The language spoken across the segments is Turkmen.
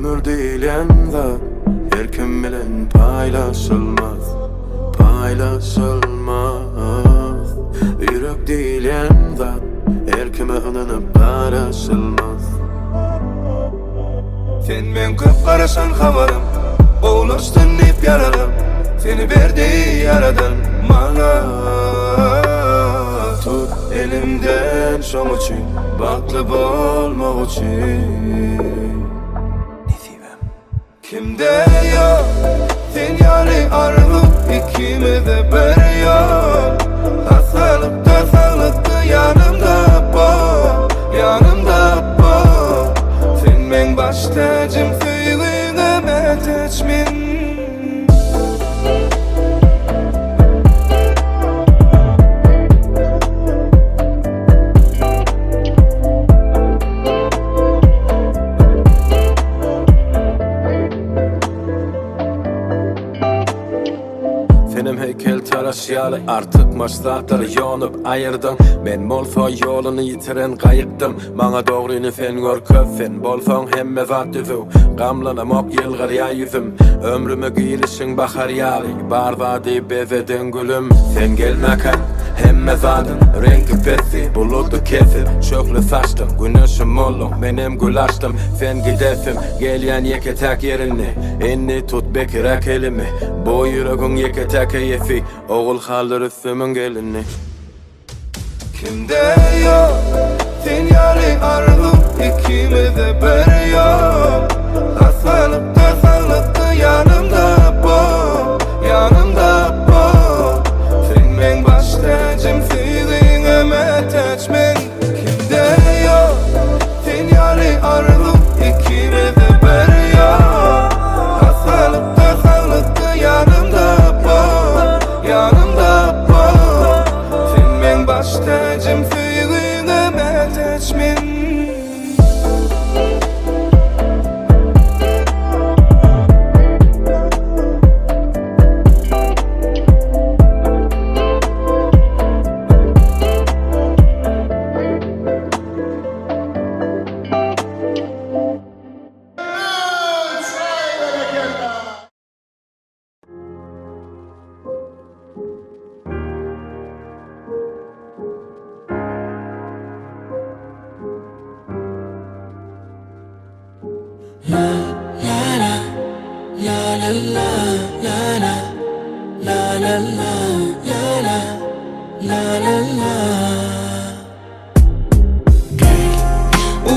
Ömür diýlen zat her kim bilen paýlaşylmaz, paýlaşylmaz. Ýürek diýlen zat her kime ynanyp garaşylmaz. Sen meň köp garaşan habarym Gowulaşsyn diýip ýaralam Seni berdi ýaradan maňa Tut elimden şoň üçin Bagtly bolmak üçin Nesibäm Kimde ýok sen ýaly arzuw Ikimize bir ýol Hassalykda saglykda ýanymda bol Ýanymda bol Sen meň baş täjim söýgüňe mätäç men. Senem heýkeltaraş ýaly artykmaç zatlary ýonup aýyrdyň. Men bolsa ýoluny ýitiren gaýykdym. Maňa dogryny sen görkez, sen bolsaň hemme zat düzüw. Gamlanamok ýylgyrýa ýüzüm. Ömrüme girişiň bahar ýaly, bar zady bezediň gülüm. Sen gelmäkäň hemme zadyň reňki pesdi, buludy kesip, şöhle saçdyň, güneşim bolduň, menem gül açdym. Sen gidesim gelýän ýeke-täk ýerini, indi tut bekiräk elimi. Bu ýüregiň ýeke-täk eýesi, Ogulhal Rüstemiň gelini. Kimde ýok sen ýaly arzuw Ikimizde bir ýol Hassalykda saglykda ýanymda bol Ýanymda bol Sen meň baş täjim söýgiňe mätäç men Kimde ýok sen ýaly arzuw Ikimizde bir ýol Hassalykda saglykda ýanymda bol Ýanymda bol Sen meň baş täjim söýgiňe mätäç men.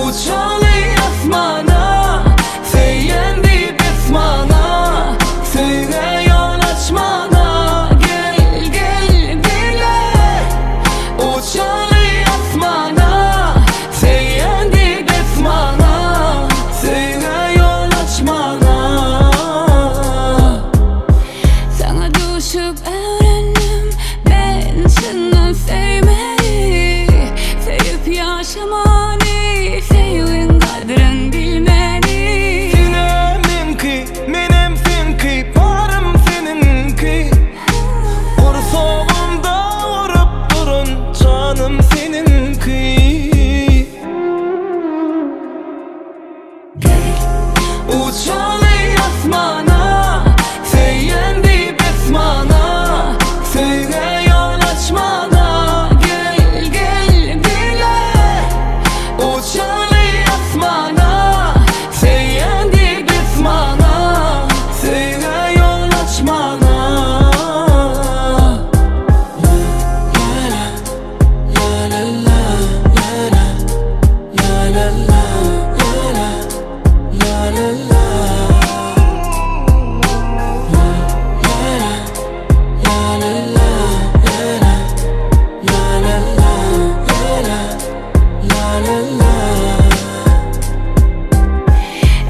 Uçaly asmana, söýen diýip esmana, Söýgä ýol açmana, gel, gel bile. Uçaly asmana, söýen diýip esmana, Söýgä ýol açmana. Saňa duşup öwrendim men çyndan söýmeli Söýüp ýaşamany söýgiň gadryn bilmeli Senem meňki, menem seňki, barym seniňki Gursagymda urup duran janym seniňki. Uçaly asmana, söýen diýip esmana, Söýgä ýol açmana, gel, gel bile. Uçaly asmana, söýen diýip esmana, Söýgä ýol açmana.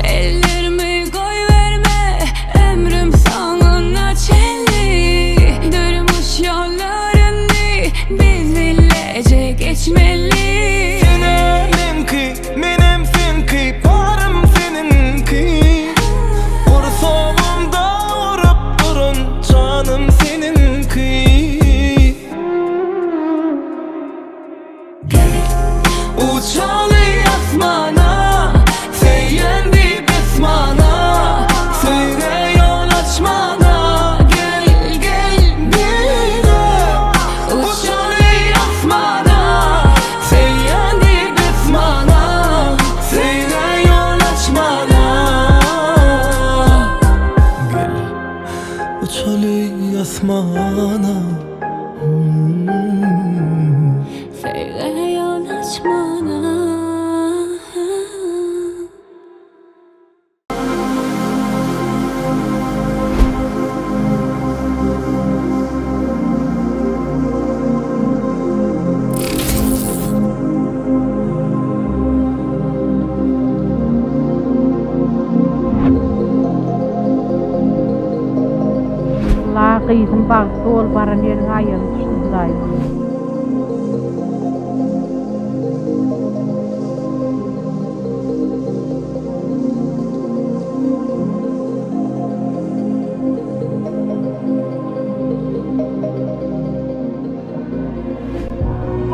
Ellerimi goýberme ömrüm soňuna çenli Durmuş ýollaryny biz bileje geçmeli Senem meňki, menem seňki, barym seniňki. asmana Söýgä ýol açmana. La gyzym bagtly bol baran ýeriňe aýagyň düşsün Hudaýym.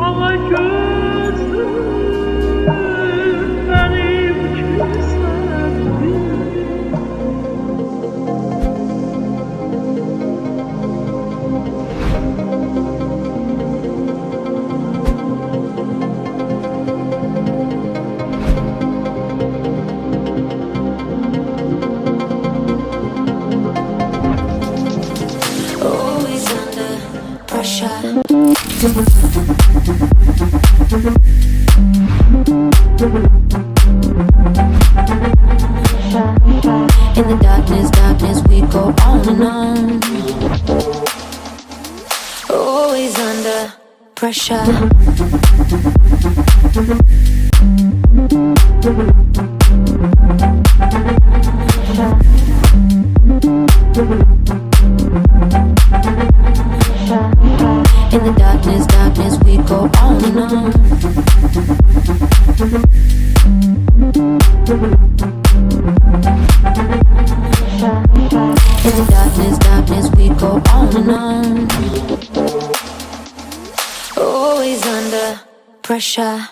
Ala gözlüm benim küsemdim. Always under pressure. In the darkness, darkness, we go on and on. Always under pressure. In the darkness, darkness, we go on and on. In the darkness, darkness, we go on and on. Always under pressure.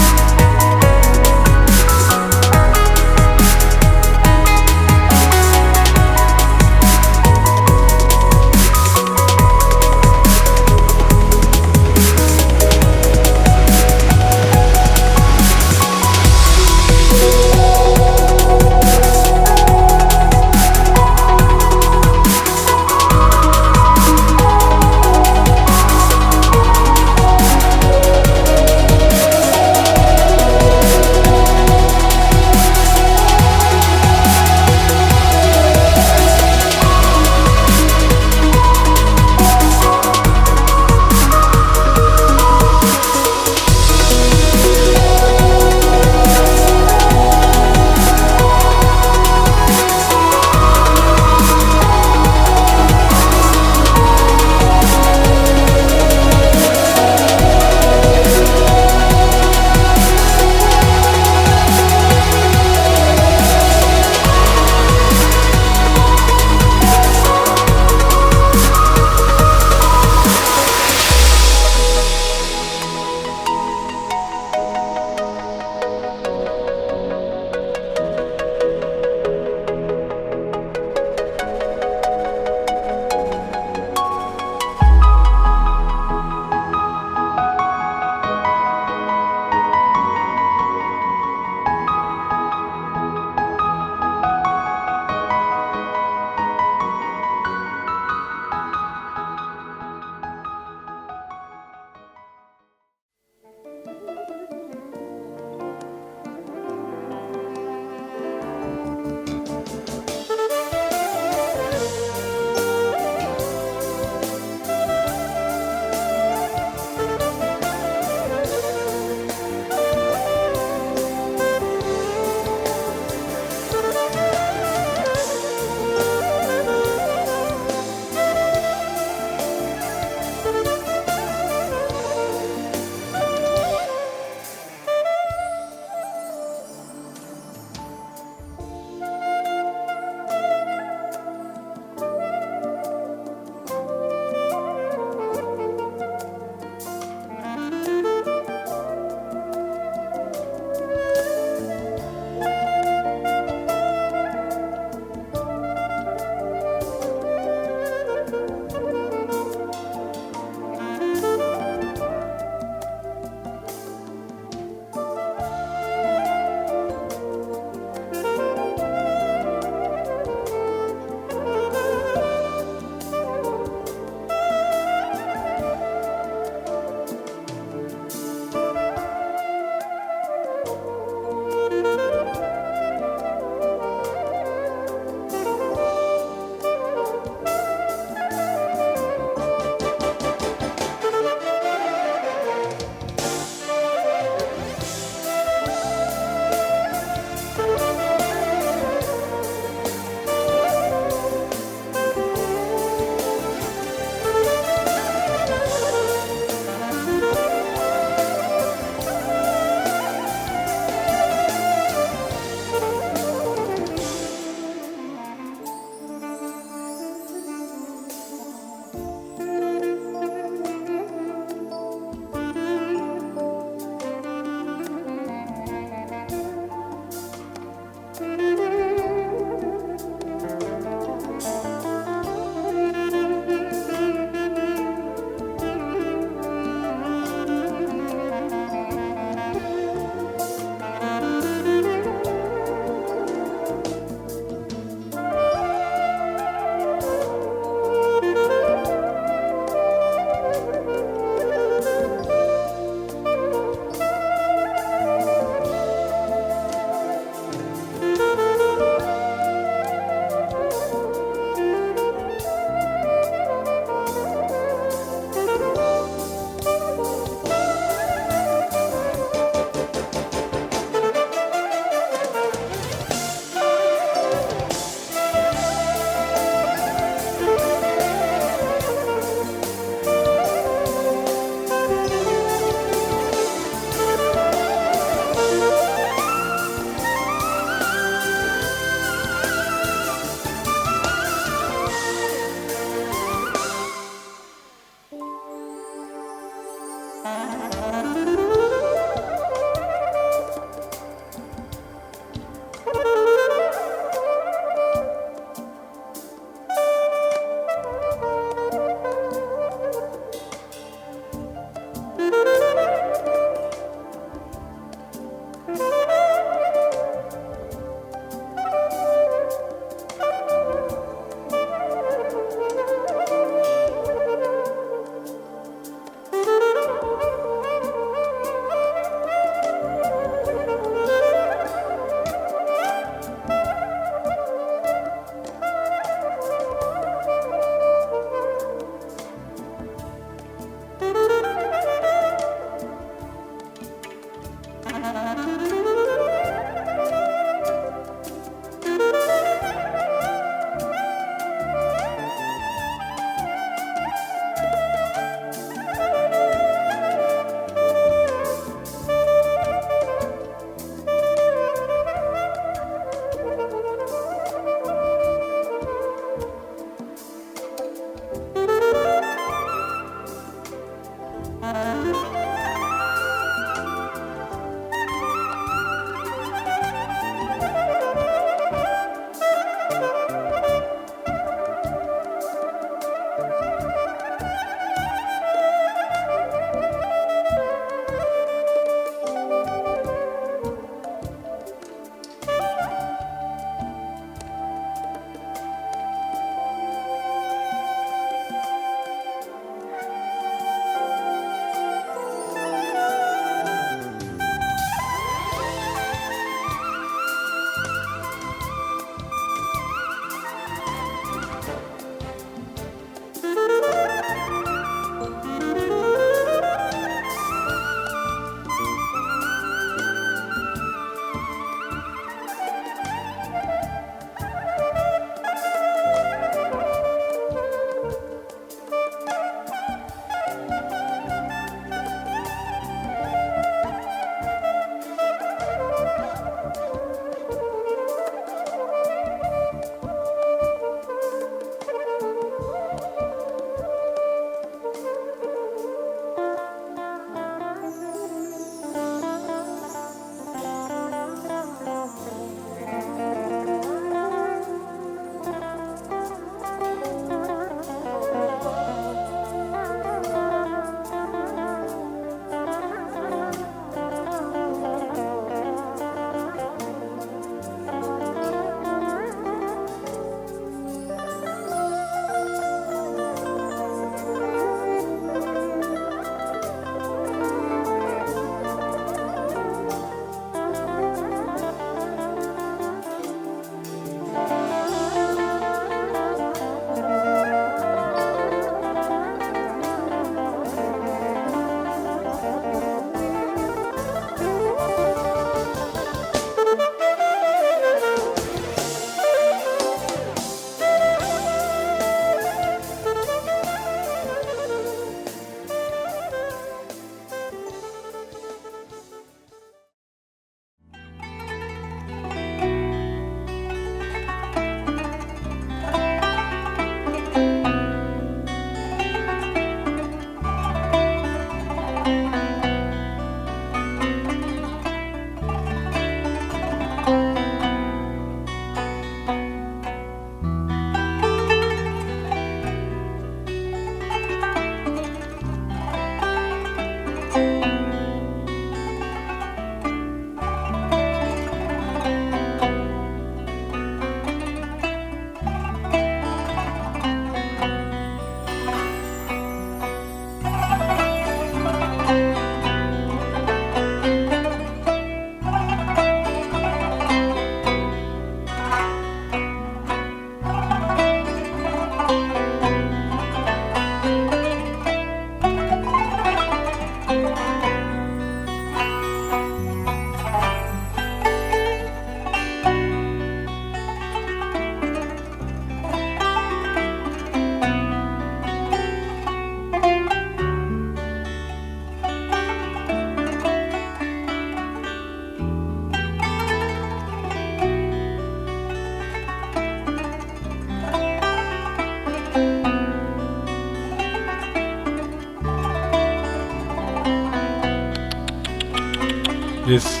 Yes.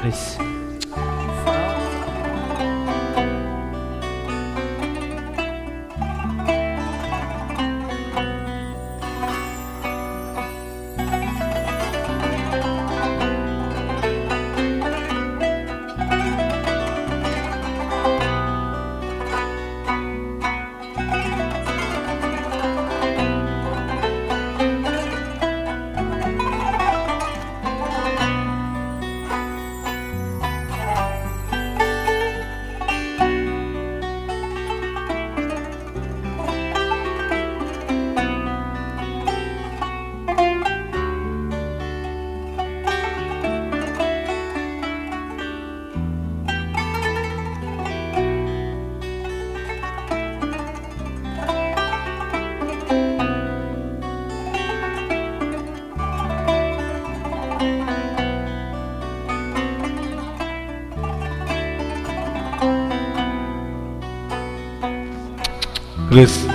Please. Please.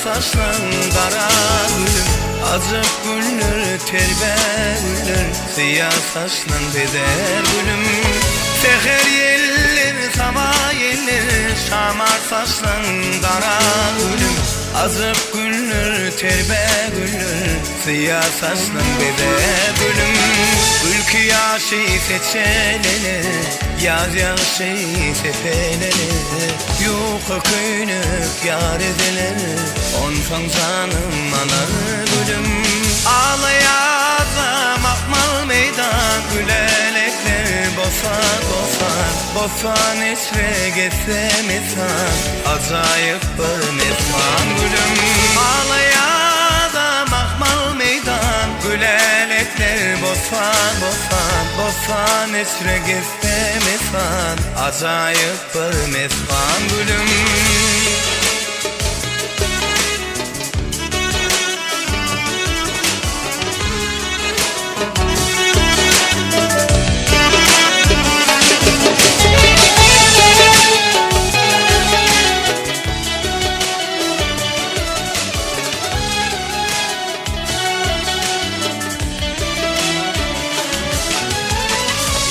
saçlaň gara gülüm Ajap güller terbe güller Syýa saçlaň bezer gülüm Säher ýeller saba ýeller Şamar saçlaň gara gülüm Ajap güller terbe güller Syýa saçlaň bezer gülüm Gülki ýaşy seçelene Ýaz ýagşy sepelene Ýuka köýnek ýar ezeler Onsoň janym alar gülüm. Alaýaza mahmal meýdan Gülälekler bosan bosan Bosan içre gezse mesan Ajaýyp bir mesman gülüm. Alaýaza mahmal meýdan Gülälekler bosan bosan Bosan içre gezse mesan Ajaýyp bir mesman gülüm.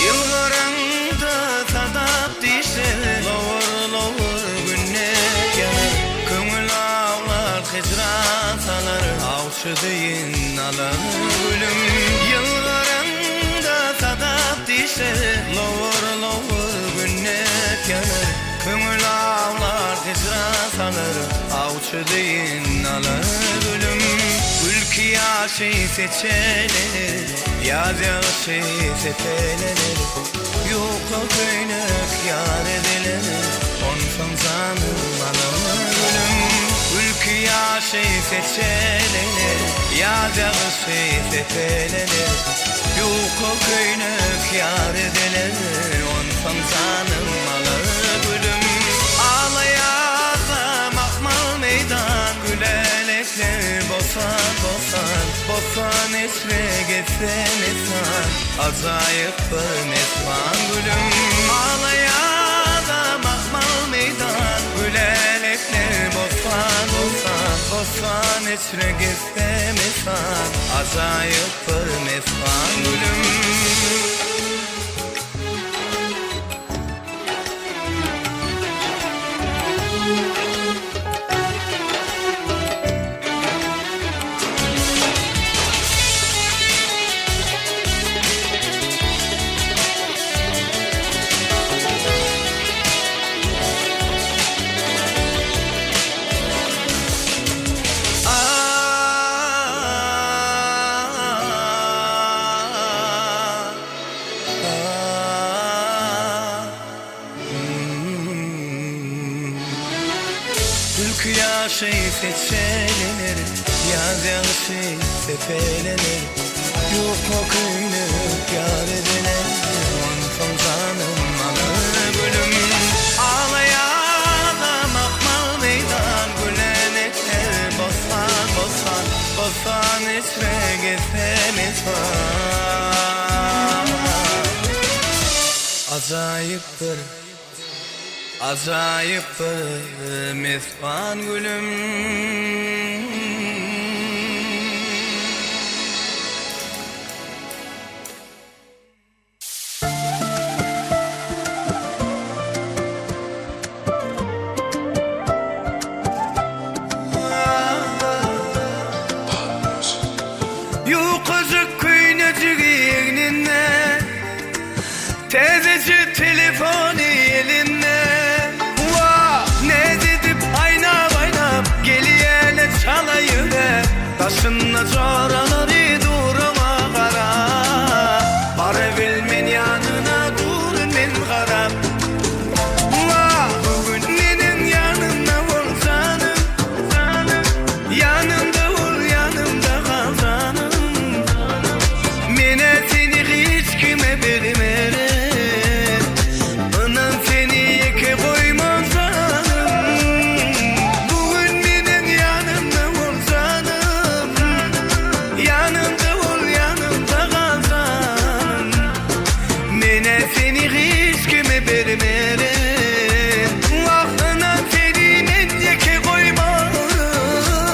Ýylgyraňda sadap dişler, Lowur-lowur günler ýanar. Köňül awlar, hijran salar, Awçy deýin alar gülüm. Ýylgyraňda sadap dişler, Lowur-lowur günler ýanar. Köňül awlar, hijran salar, Awçy deýin alar gülüm. Gülki ýaşy seçelenir, Ýaz ýagşy sepelenir. Ýuka köýnek ýar ediler, Onsoň janym alar gülüm. Gülki ýaşy seçelenir, Ýaz ýagşy sepelenir. Ýuka köýnek ýar ediler, Onsoň janym alar gülüm. Alaýaza mahmal meýdan, Gülälekler bosan bosan, Bosan içre gezse mesan, Ajaýyp bir mesman gülüm. Alaýaza mahmal meýdan, Gülälekler bosan bosan, Bosan içre gezse mesan, Ajaýyp bir mesman gülüm. Gülki ýaşy seçelenir, Ýaz ýagşy sepelenir. Ýuka köýnek ýar ediler, Onsoň janym alar gülüm. Alaýaza mahmal meýdan, Gülälekler bossan bossan, Bossan içre gezse mesman. Ajaýyp bir Ajaýyp bir mesman gülüm. Ýukajyk köýnejigi egninde, Täzeje telefony elinde. Wah, näz edip aýnap-aýnap, Gelýäne çala ýüre. Daşynda joralary dur oňa garap. Barabilmen ýanyna durun men garap. Wah, bu gün meniň ýanymda bol janym, janym. Ýanymda bol, ýanymda gal janym. Men-ä seni hiç kime bermerin. Ynan seni ýeke goýman janym. Bu gün meniň ýanymda bol janym. Ýanymda bol, ýanymda gal janym. Men-ä seni hiç kime bermerin. Wah, ynan seni men ýeke goýmaryn.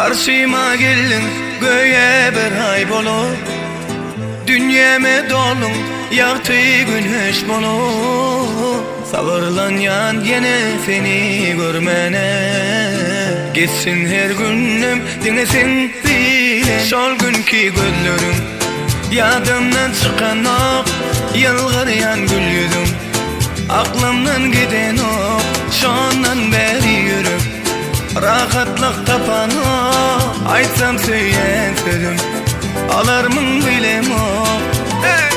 Garşyma geldiň göýä bir aý bolup Dünýäme dolduň ýagty güneş bolup Sabyrlanýan ýene seni görmäne Geçsin her günüm diňe seň bilen Şol günki gözleriň ýadymdan çykanok Ýylgyrýan gül ýüzüň aklymdan gidenok Şondan bäri ýürek Rahatlyk tapanok Aýtsam söýen sözüm Alarmyň bilemok Hey!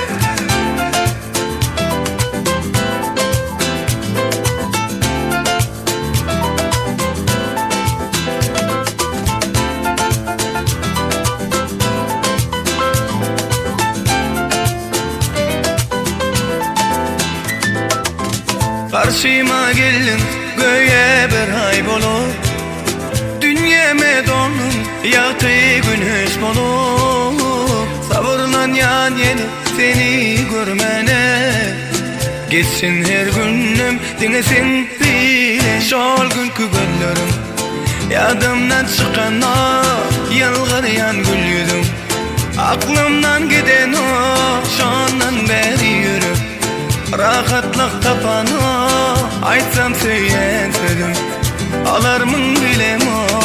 Garşyma geldiň göýä bir aý bolup Dünýäme dolduň ýagty güneş bolup Sabyrlanýan ýene seni görmäne Geçsin her günüm diňe seň bilen Şol günki gözleriň ýadymdan çykanok Ýylgyrýan gül ýüzüň Aklymdan gidenok Şondan bäri ýürek Rahatlyk tapanok Aýtsam söýen sözüm Alarmyň bilemok.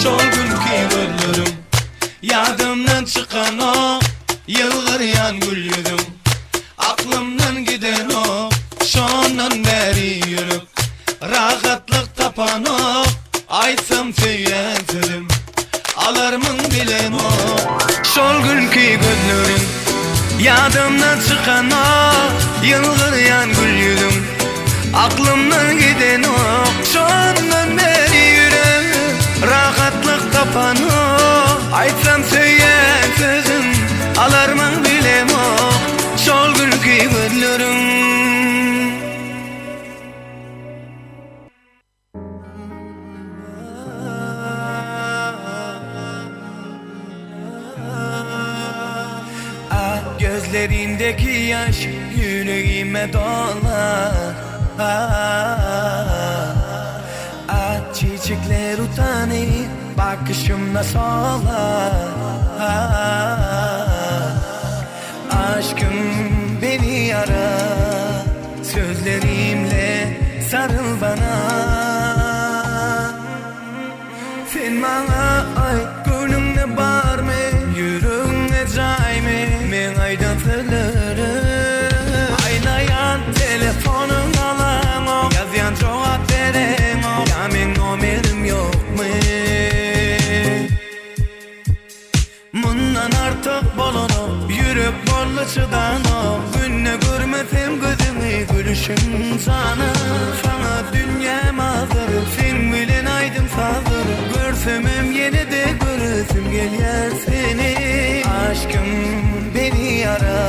Şol günki gözleriň ýadymdan çykanok, Ýylgyrýan gül ýüzüň Aklymdan gidenok Şondan bäri ýürek Rahatlyk tapanok Aýtsam söýýän sözüm Alarmyň bilemok. Şol günki gözleriň Ýadymdan çykanok Ýylgyrýan gül ýüzüň Aklymdan gidenok Şondan bäri ýürek Rahatlyk tapanok Aýtsam söýýän sözüm Alarmyň bilemok Şol günki gözleriň. Ah gözlerindeki ýaş ýüregime dolar Ah ah çiçekler utanyp bakyşymda solar Ah aşkym beni ara sözlerimle sarıl bana Sen maňa aýt göwnüňde barmy Ýüregiňde jaýmy Meň aýdan sözlerim Aýlaýan telefonyň alaňok Ýazýan jogap bereňok Ýa meň nomerim ýokmy Mundan artyk bolanok Ýürek boldy çydanok Günde görmesem gözüňi gülüşiň jana Saňa dünýäm azyr Seň bilen aýdym sazdyr Görsemem ýene-de göresim gelýär seni Aşkym beni ara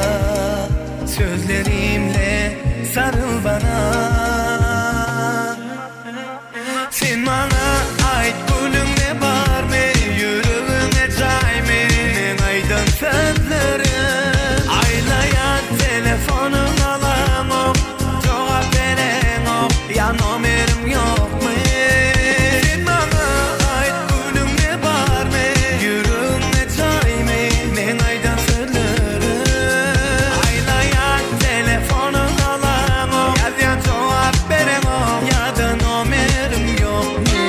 Sözlerimle saryl bana. Sen maňa aýt göwnüňde barmy Ýüregiňe jaýmy Meň aýdan sözlerim Aýlaýan telefonyň alaňok Jogap bereňok Ýa nomerim ýokmy Sen maňa aýt göwnüňde barmy Ýüregiňe jaýmy Meň aýdan sözlerim Aýlaýan telefonyň alaňok Ýazýan jogap bereňok Ýa-da nomerim ýokmy.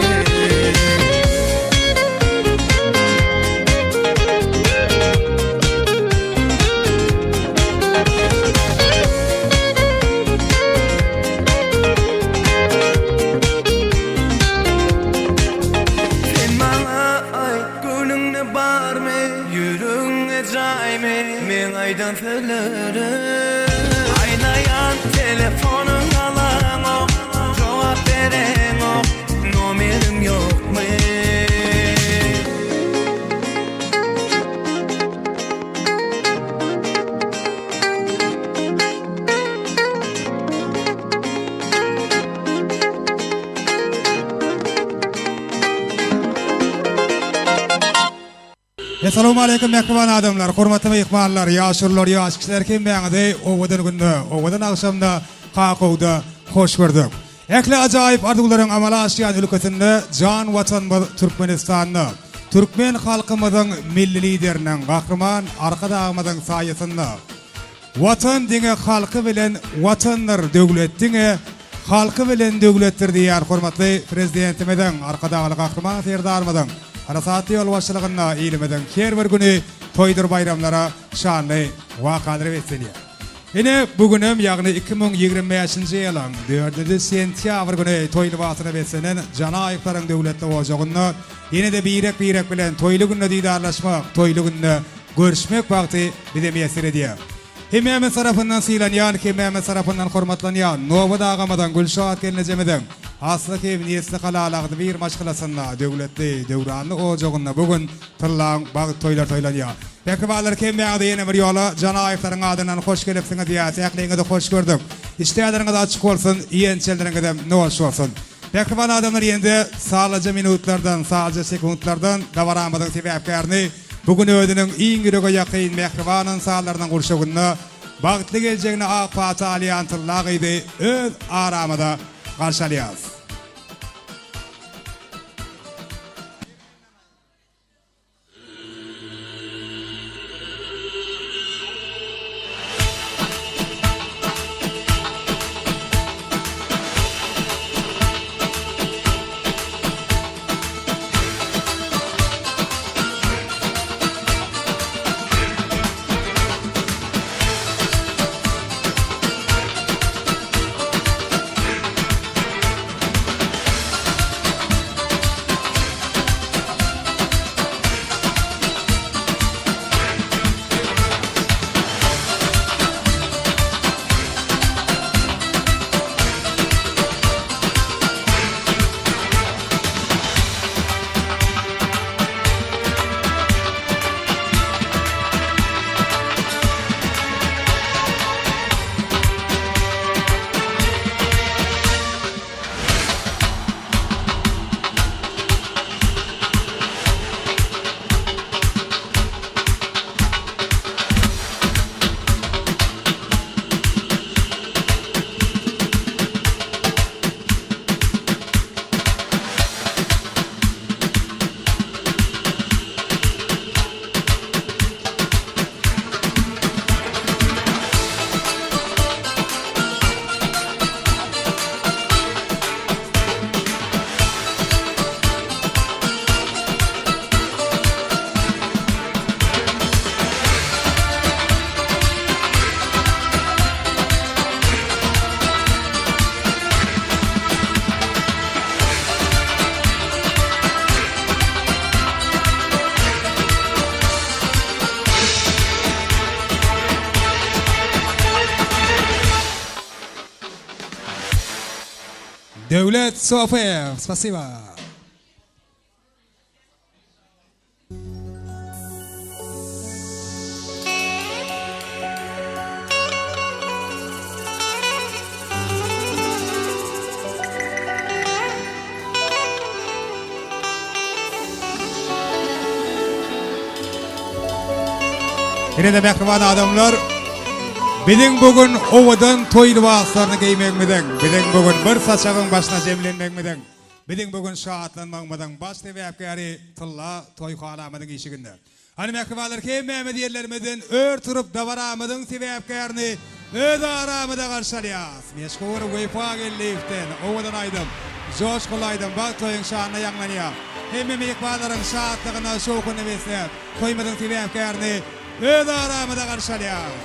Sen maňa aýt göwnüňde barmy Ýüregiňe jaýmy Meň aýdan sözlerim Aýlaýan telefonyň ala. Essalawmaleýkum mähriban adamlar, hormatly myhmanlar, ýaşulular, ýaş kişiler hemmäňizi owadan günde, owadan agşamda Kakowda hoş gördük. Ähli ajaýyp arzuwlaryň amala aşýan ülkesinde jan Watanymyz Türkmenistanda, türkmen halkymyzyň Milli Lideriniň, Gahryman Arkadagymyzyň saýasynda Watan diňe halky bilen Watandyr, döwlet diňe halky bilen döwletdir diýýän hormatly Prezidentimiziň, Arkadagly Gahryman Serdarymyzyň parasatly ýolbaşçylygynda ilimiziň her bir güni toýdur baýramlara, şanly wakalara beslenýär. Ine, bu günem, ýagny 2025-nji ýylyň dördünji sentýabr güni toý lybasyna beslenen Janaýewleriň döwletli ojagynda ýene-de birek-birek bilen toýly günde didarlaşmak, toýly günde görüşmek bagty bize miýesser edýär. Hemmämiz tarapyndan sylanýan, hemmämiz tarapyndan hormatlanýan Nobat agamyzyň, Gülşat gelnejemiziň asly hem nesli halal agzybir maşgalasynda, döwletli, döwranly ojagynda bu gün tyllaň bagt toýlary toýlanýar. Mähribanlar hemmäňize ýene bir ýola Janaýewleriň adyndan hoş gelipsiňiz diýýäs, ähliňizi hoş gördük. Işdäleriňiz açyk bolsun, iýen-içenleriňizem noş bolsun. Mähriban adamlar ýene-de sanlyja minutlardan, sanlyja sekuntlardan dabaramyzyň sebäpkärini Bu gün özüniň iň ýürege ýakyn mähriban ynsanlarynyň gurşawynda bagtly geljegine ak pata alýan Tylla gyzy öz aramyza garşy alýarys. Döwlet Sopyýew, spasiba. Ine-de mähriban adamlar, biziň bu gün owadan toý lybaslaryny geýmegimiziň, biziň bu gün bir saçagyň başyna jemlenmegimiziň, biziň bu gün şatlanmagymyzyň baş sebäpkäri tylla toýhanamyzyň işiginde. Hany mähribanlar hemmämiz ýerlerimizden ör turup dabaramyzyň sebäpkärini öz aramyzda garşy alýas. Meşhur Wepa Geldiýewden owadan aýdym, joşgunly aýdym bagt toýuň şanyna ýaňlanýar. Hemme myhmanlaryň şatlygyna, şowhunyna besläp, toýumyzyň sebäpkärini öz aramyzda garşy alýas.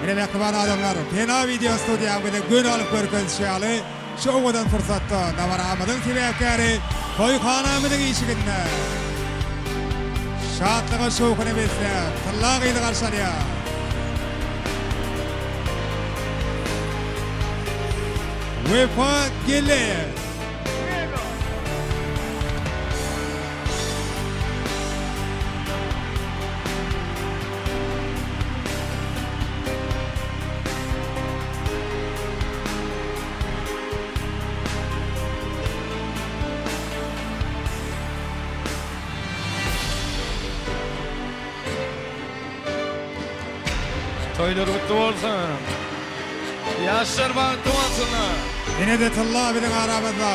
Ine mähriban adamlar, Pena wideo studiýamyzda göni alyp görkezişi ýaly, şu owadan pursatda dabaramyzyň sebäpkäri toýhanamyzyň işiginde şatlyga şowhuna besläp, tylla gyzy garşy alýar. Wepa Gelleýew. Toýlar gutly bolsun. Ýaşlar bagtly bolsunlar. Ine-de Tylla biziň aramyzda.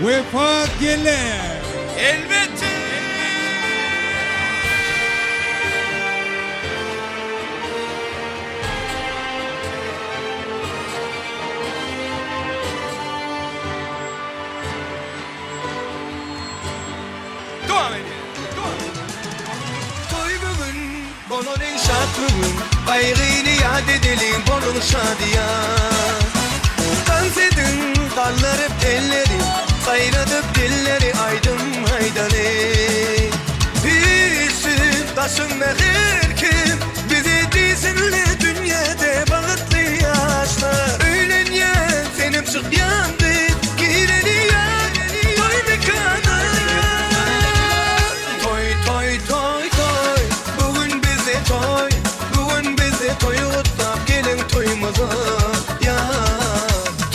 Wepa gelin. Elbetde! Dowam edýär. Toý bu gün, bolalyň şat bu gün, Gaýgyny ýat edeliň, boluň şadyýan. Tans ediň, galdyryp elleri, Saýradyp dilleri aýdym aýdaly. Üýşsün daşyňda her kim, Bizi diýsinler dünýäde bagtly ýaşlar. Öýlenýän senem çykýan gyz, Gireli ýa toý mekana. Toý toý toý toý, bu gün bizde toý, Bu gün bizde toý gutlap geliň toýumyza ýa.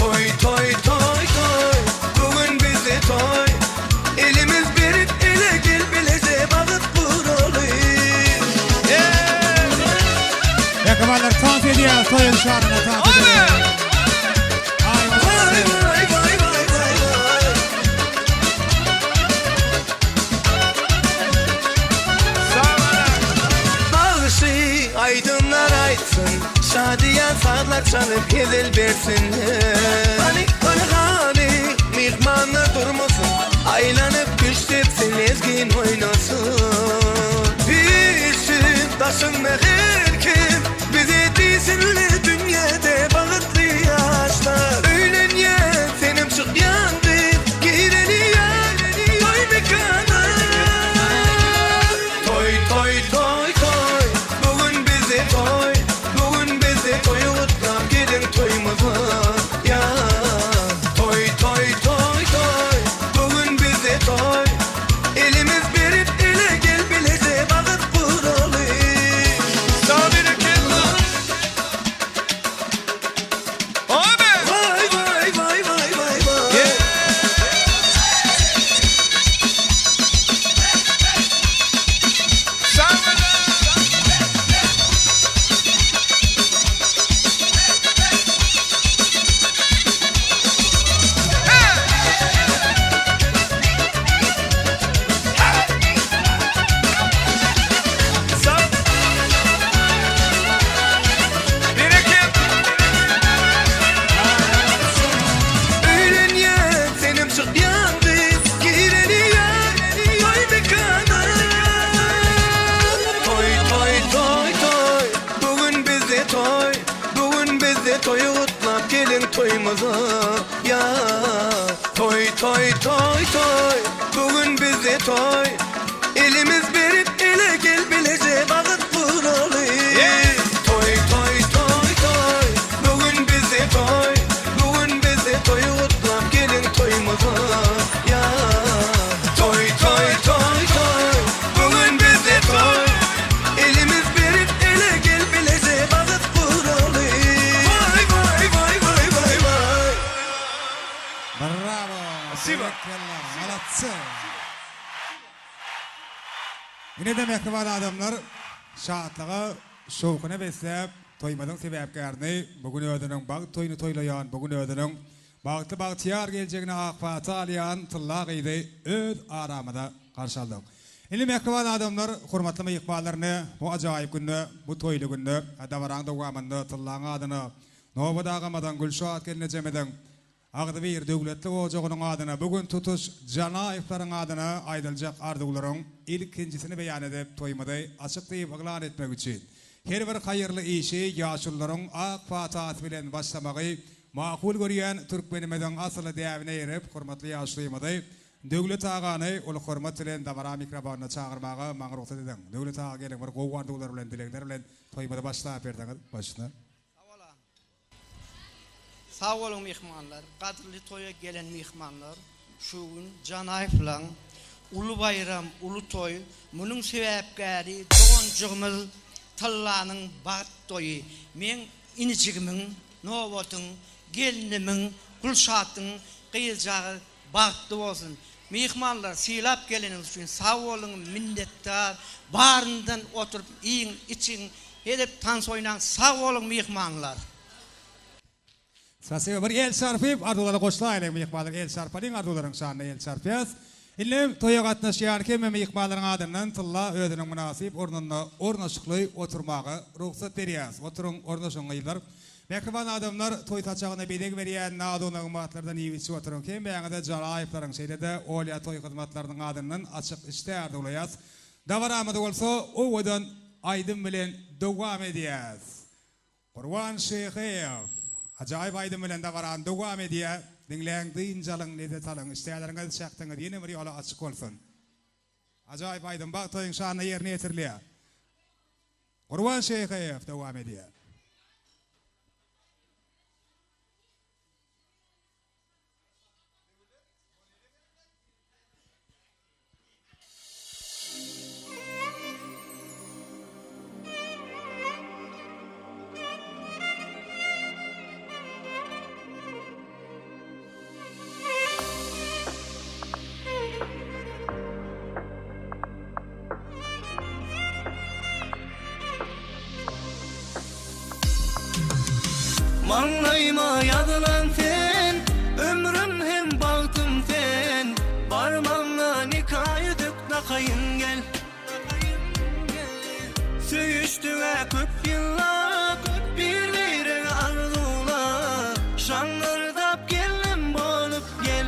Toý toý toý toý, bu gün bizde toý, Elimiz berip ele gel bileje bagyt guraly. Mähribanlar tans edýär toýuň şanyna tans edýär. Aý Waý waý waý waý waý waý. Bagşy aýdymlar aýtsyn, şadyýan sazlar çalyp hezil bersinler. Hany, hany, hany, myhmanlar durmasyn, aýlanyp küşt depsin, lezgin oýnasyn. Üýşsün daşynda her kim, bize diýsinler dünýäde bagtly ýaşlar. Öýlenýän senem çykýan gyz, gireli ýa toý mekana. Toý toý toý toý bu gün bizde toý bu gün bizde toýy gutlap geliň toýumyza ýa toý toý toý toý bu gün bizde toý elimiz berip ele gel bileje bagyt guraly. Sag berekella. Amen. Waý waý waý waý waý waý. Öýlenýän senem çykýan gyz, Gireli ýa toý mekana. Toý toý toý toý, bu gün bizde toý, Bu gün bizde toýy gutlap geliň toýumyza ýa. Toý toý toý toý, bu gün bizde toý, Elimiz berip ele gel bileje bagyt guraly. Toý toý toý toý, bu gün bizde toý, Bu gün bizde toýy gutlap geliň toýumyza ýa. Toý toý toý toý, bu gün bizde toý, Elimiz berip ele gel bileje bagyt guraly. Waý waý waý waý waý waý. Bravo. Berekella. Malatsa. Ine-de mähriban adamlar şatlyga, şowhuna besläp toýumyzyň sebäpkärini bu gün özüniň bagt toýuny toýlaýan, bu gün özüniň bagtly bagtyýar geljegine ak pata alýan tylla gyzy öz aramyza garşy aldyk. Indi mähriban adamlar, hormatly myhmanlar ine bu ajaýyp günde, bu toýly günde dabaraň dowamynda tyllaň adyna Nobat agamyzyň, Gülşat gelnejemiziň, Agzybir, döwletli ojagynyň adyna bu gün tutuş Janaýewleriň adyna aýdyljak arzuwlaryň ilkinjisini beýan edip, toýumyzy açyk diýip yglan etmek üçin, her bir haýyrly işi ýaşulularyň ak patasy bilen başlamagy makul görýän türkmenimiziň asyly däbine eýerip, hormatly ýaşulymyzy Döwlet agany uly hormat bilen dabara mikrofonyna çagyrmaga maňa rugsat ediň. Döwlet aga geliň bir gowy arzuwlar bilen, dilegler bilen toýumyzy başlap berseňiz başyna. Sag boluň myhmanlar, gadyrly toýa gelen myhmanlar, şu gün Janaýewlaň uly baýram, uly toý, munuň sebäpkäri doganjygymyz Tyllanyň bagt toýy, meň inijigimiň, Nobatyň, gelnimiň, Gülşatyň gyzjagaz bagtly bolsun. Myhmanlar sylap geleniňiz üçin sag boluň, minnetdar, baryndan oturyp iýiň, içiň. Edip tans oýnaň sag boluň myhmanlar. Spasiba bir el çarpyp arzuwlara goşulaýlyň myhmanlar el çarpalyň arzuwlaryň şanyna el çarpýas. Indem toýa gatnaşýan hemme myhmanlaryň adyndan Tylla özüniň mynasyp ornunda ornaşykly oturmaga rugsat berýäs. Oturyň ornaşyň gyzlar. Mähriban adamlar toý saçagyna bezeg berýän nazu-nygmatlardan iýip içip oturyň. Hemmäňize Jalaýewlaryň şeýle-de Olýa toý hyzmatlarynyň adyndan açyk işdä arzuwlaýas. Dabaramyzy bolsa owadan aýdym bilen dowam edýäs. Gurban Şyhyýew ajaýyp aýdym bilen dabarany dowam edýär. Diňläň, dynç alyň, lezzet alyň. Işdäleriňiz, şähdiňiz ýene bir ýola açyk bolsun. Ajaýyp aýdym bagt toýuň şanyna ýerine ýetirilýär. Gurban Şyhyýew dowam edýär. Maňlaýyma ýazylan sen, ömrüm hem bagtym sen. Barmagyňa nika ýüzük dakaýyn gel. Söýüşdik-ä köp ýyllap, bir-biregi arzuwlap. Şaňňyrdap gelnim bolup gel.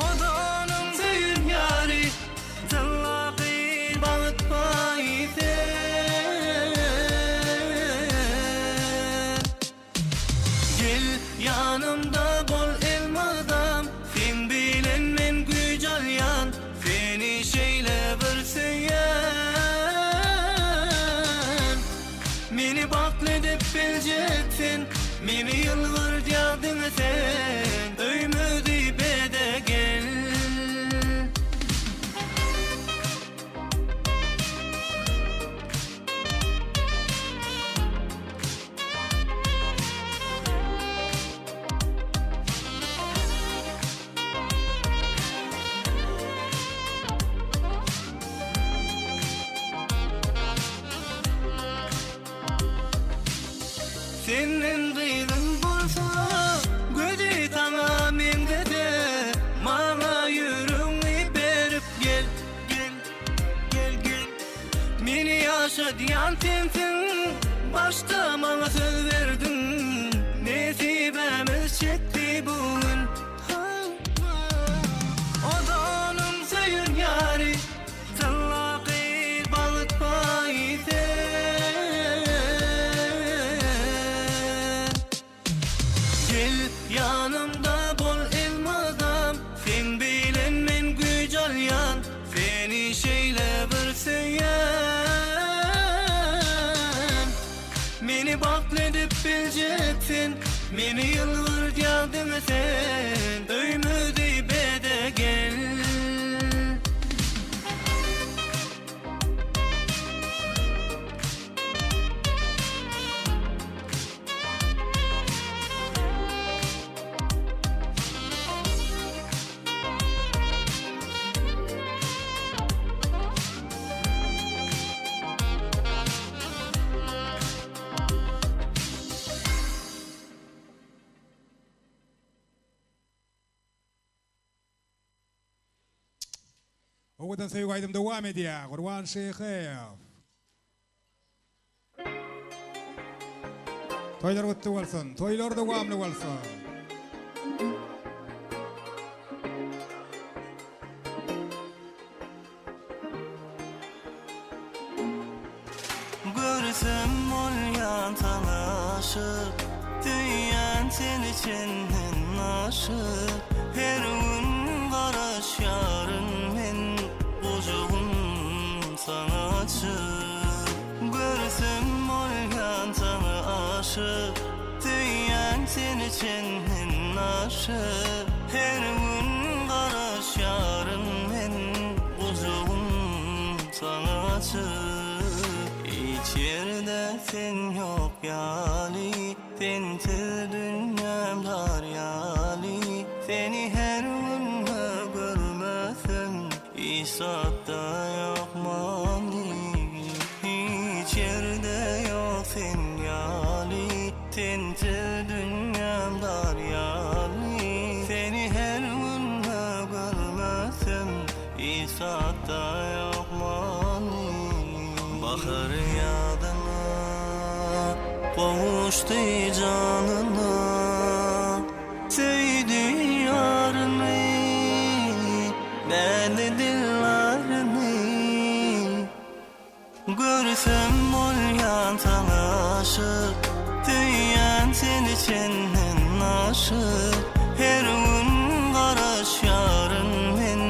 Ozanyň söýen ýary, Tylla gyz bagt baýy sen. Gel ýanymda bol elmydam, Seň bilen men güýç alýan, Seni şeýle bir söýýän. Meni bagtly edip biljek sen, Meni ýylgyrdýan diňe sen, Öýmüzi bede gel. Senden gyzym bolsa, gözi saňa meňzese, maňa ýüregiňi berip gel, gel, gel, gel. Meni ýaşadýan sensiň, başda maňa söz berdiň, nesibämiz çekdi bu gün. Ozanym söýen ýary. Tylla gyz bagt baýy sen. Gel ýanymda bol elmydam, Seň bilen men güýç alýan, Seni şeýle bir söýýän. Meni bagtly edip biljek sen, Meni ýylgyrdýan diňe sen, Öýmüzi bede gel. Owadan söýgi aýdym dowam edýär. Gurban Şyhyýew. Toýlar gutly bolsun. Toýlar dowamly bolsun. Görsem bolýan saňa aşyk, Söýýän seni çenden aşyk. Her gün garaşýaryn men, Gujagym saňa açyk. Görsem bolýan saňa aşyk, Söýýän seni çenden aşyk. Her gün garaşýaryn men, Gujagym saňa açyk. Hiç ýerde sen ýok ýaly, Sensiz dünýäm dar ýaly. Seni her günde görmesem, Hiç zatda ýok many. Zatda ýok many. Bahar ýadyna gowuşdy janyna Söýdi ýaryny Näzli dillaryny Görsem bolýan saňa aşyk Söýýän seni çenden aşyk Her gün garaşýaryn men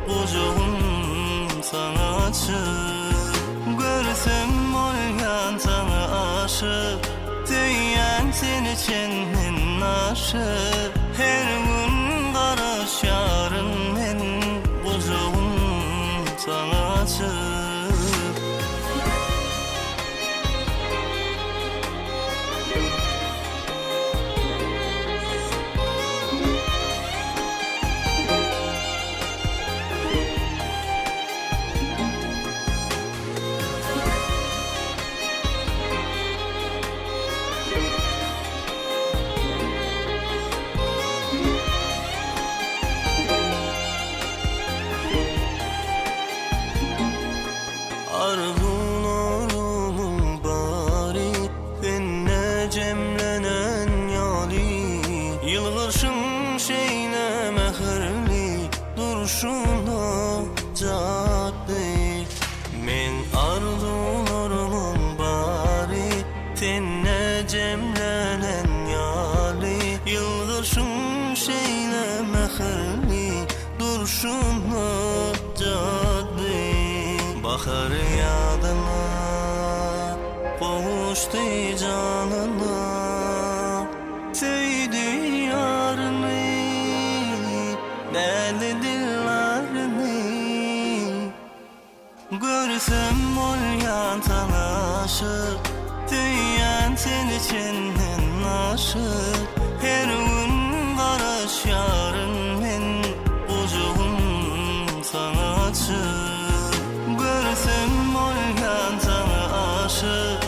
Gujagym saňa açyk Görsem bolýan saňa aşyk Söýýän seni çenden aşyk Her gün garaşýaryn men Gujagym saňa açyk. Arzuwlarymyň bary sende jemlenen ýaly Ýylgyrşyň şeýle mähirli durşuna jatly Meň arzuwlarymyň bary sende jemlenen ýaly Ýylgyrşyň şeýle mähirli Durşuna jadly Bahar ýadyna Gowuşdy janyna Söýdi ýaryny Näzli dillaryny Görsem bolýan saňa aşyk Söýýän seni çenden aşyk Her gün garaşýaryn men Gujagym saňa açyk Görsem bolýan saňa aşyk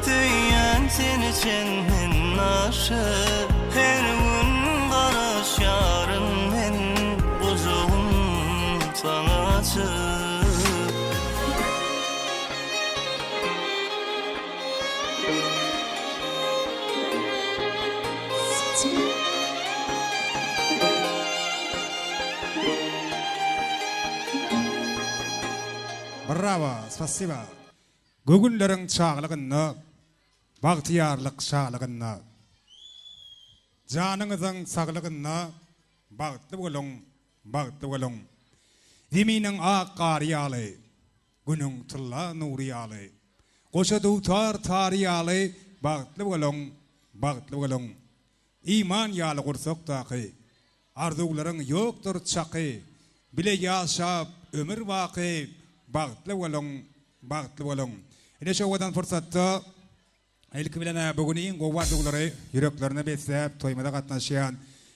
Söýýän seni çenden aşyk Her gün garaşýaryn men Gujagym saňa açyk. Bravo, spasiba. Göwünleriň çaglygynda, bagtyýarlyk şalygynda. Janyňyzyň saglygynda bagtly boluň, bagtly boluň. Zeminiň ak gary ýaly, Günüň tylla nury ýaly, Goşa dutar tary ýaly bagtly boluň, bagtly boluň. Iman ýaly gursakdaky, Arzuwlaryň ýokdur çaky, Bile ýaşap ömür baky bagtly boluň, bagtly boluň. Ine şu owadan pursatda Ilki bilen-ä bu gün iň gowy arzuwlary ýüreklerine besläp toýumyza gatnaşýan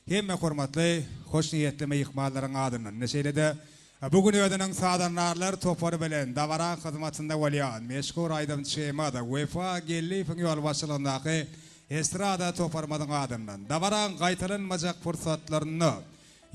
hemme hormatly, hoşniýetli myhmanlaryň adyndan, şeýle-de bu gün özüniň sazandarlar topary bilen dabara hyzmatynda bolýan meşhur aýdymçymyz Wepa Geldiýewiň ýolbaşçylygyndaky estrada toparymyzyň adyndan dabaraň gaýtalanmajak pursatlarynda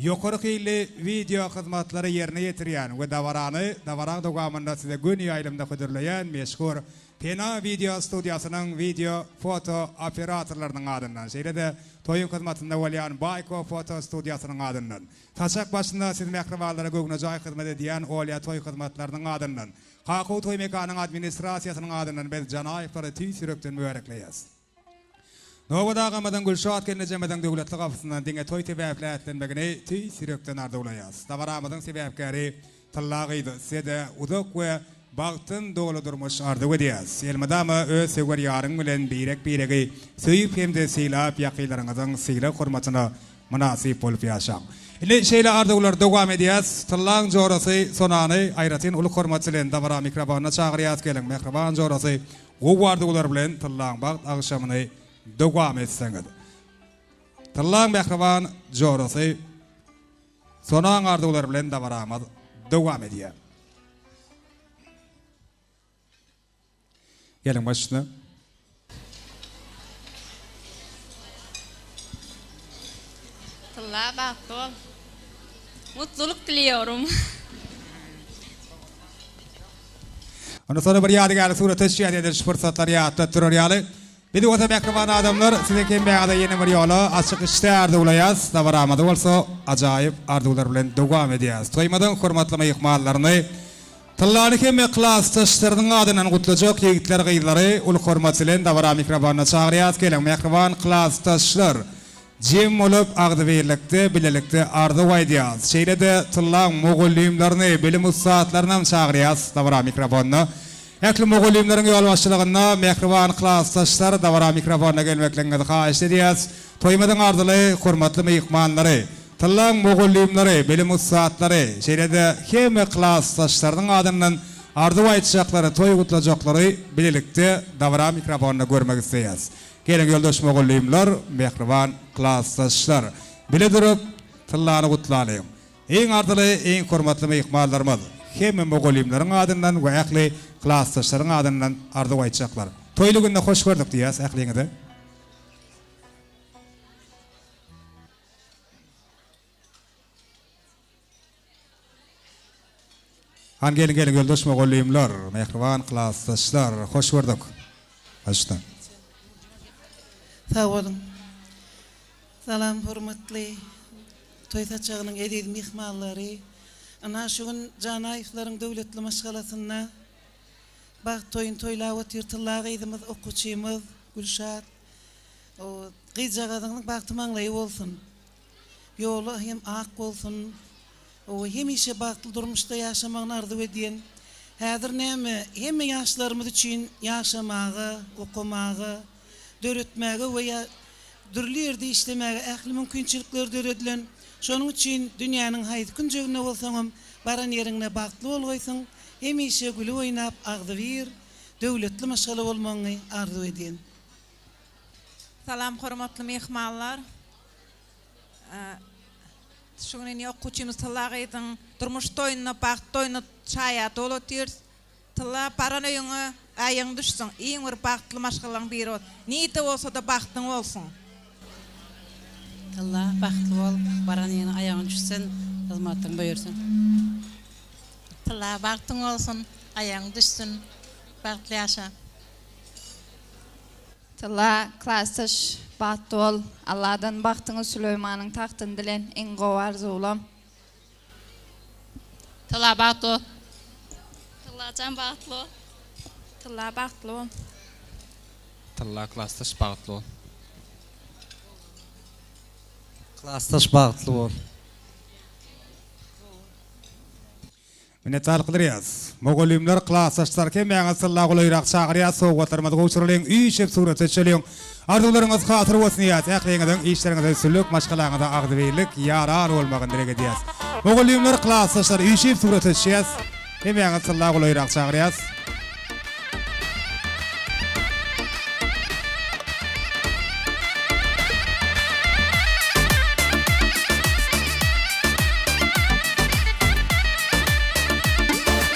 Ýokary hilli wideo hyzmatlary ýerine ýetirýän we dabarany dabaraň dowamynda size göni ýaýlymda hödürleýän meşhur Pena wideo studiýasynyň wideo, foto operatorlarynyň adyndan, şeýle-de toýuň hyzmatynda bolýan Baýko foto studiýasynyň adyndan, saçak başynda siz mähribanlara göwnejaý hyzmat edýän Olýa toý hyzmatlarynyň adyndan, Kakow toý mekanyň administrasiýasynyň adyndan biz Janaýewlary tüýs ýürekden mübärekleýäs. Nobat agamyzyň Gülşat gelnejemiziň döwletli gapysyndan diňe toý sebäpli ätlenmegini tüýs ýürekden arzuwlaýas. Dabaramyzyň sebäpkäri Tylla gyz size-de uzak we bagtdan doly durmuş arzuw edýäs. Elmydama öz söwer ýaryň bilen birek-biregi söýüp hem-de sylap ýakynlaryňyzyň sylag-hormatyna mynasyp bolup ýaşaň. Indi şeýle arzuwlar dowam edýäs. Tyllaň jorasy Sonany aýratyn uly hormat bilen dabara mikrofonyna çagyrýas. Geliň mähriban jorasy Gowy arzuwlar bilen Tyllaň bagt agşamyny dowam etseňiz. Tyllaň mähriban jorasy Sonaň arzuwlary bilen dabaramyz dowam edýär. Geliň baş üstüne. Tylla bagtly bol. Mutluluk diliyorum. Ondan soňra bir ýadygärlik surata düşýär edil şu pursatlary ýatlap durar ýaly. Biz bolsa mähriban adamlar siziň hemmäňize ýene bir ýola açyk işdä arzuwlaýas. Dabaramyzy bolsa ajaýyp arzuwlar bilen dowam edýäs. Toýumyzyň hormatly myhmanlaryny Tyllany hemme klasdaşlarynyň adyndan gutlajak ýigitler gyzlary uly hormat bilen dabara mikrofonyna çagyrýas. Geliň mähriban klasdaşlar jem bolup agzybirlikde bilelikde arzuw aýdýas. Şeýle-de Tyllaň mugallymlaryny bilim ussatlarynam çagyrýas dabara mikrofonyna. Ähli mugallymlaryň ýolbaşçylygynda mähriban klasdaşlar dabara mikrofonyna gelmekligiňizi haýyşt edýäs. Toýumyzyň arzyly hormatly myhmanlary. Tyllaň mugallymlary, bilim ussatlary, şeýle-de hemme klasdaşlarynyň adyndan arzuw aýtjaklary, toý gutlajaklary bilelikde dabara mikrofonynda görmek isleýäs. Geliň ýoldaş mugallymlar, mähriban klasdaşlar, bile durup, Tyllany gutlalyň. Iň arzyly, iň hormatly myhmanlarymyz, hemme mugallymlaryň adyndan we ähli klasdaşlaryň adyndan arzuw aýtjaklar. Toýly günde hoş gördük diýýäs ähliňize. Han geliň geliň ýoldaş mugallymlar, mähriban klasdaşlar, hoş gördük. Başda. Sag boluň. Salam hormatly toý saçagynyň eziz myhmanlary. Ynha şu gün Janaýewleriň döwletli maşgalasynda bagt toýuny toýlap otyr tylla gyzymyz okuwçymyz Gülşat. Gyzjagazyňyň bagty maňlaýy bolsun. Ýoly hem ak bolsun. Hemişe bagtly durmuşda ýaşamagyny arzuw edýän. Häzir näme, hemme ýaşlarymyz üçin ýaşamaga, okamaga, döretmäge we ýa dürli ýerde işlemäge ähli mümkinçilikler döredilen. Şonuň üçin dünýäniň haýsy künjeginde bolsaňam, baran ýeriňde bagtly bolgaýsyň. Hemişe gülüp oýnap, agzybir, döwletli maşgala bolmagyňy arzuw edýän. Salam hormatly myhmanlar. Şu gün ine okuwçymyz Tylla gyzyň durmuş toýunda, bagt toýunda şaýat bolup otyrys. Tylla, baran öýüňe aýagyň düşsün, iň bir bagtly maşgalalaryň biri bol. Nirde bolsa-da bagtyň bolsun. Tylla, bagtly bol, baran ýeriňe aýagyň düşsün, hyzmatyň buýursyn. Tylla, bagtyň bolsun, aýagyň düşsün, bagtly ýaşa. Tylla klasdaş bagtly bol Alladan bagtyňy Süleýmanyň tagtyny dilen iň gowy arzuwlam. Tylla bagtly bol. Tyllajan bagtly bol. Tylla bagtly bol. Tylla klasdaş bagtly bol. Klasdaş bagtly bol. Minnetdarlyk bildirýäs. Mugallymlar, klasdaşlar hemmäňizi tylla golaýrak çagyrýas, sowgatlarymyzy gowşuralyň, üýşüp surata düşeliň. Arzuwlaryňyz hasyl bolsun diýýäs. Ähliňiziň işleriňize üstünlik, maşgalaňyza agzybirlik, ýaran bolmagyny dileg edýäs. Mugallymlar, klasdaşlar üýşüp surata düşýäs. Hemmäňizi tylla golaýrak çagyrýas.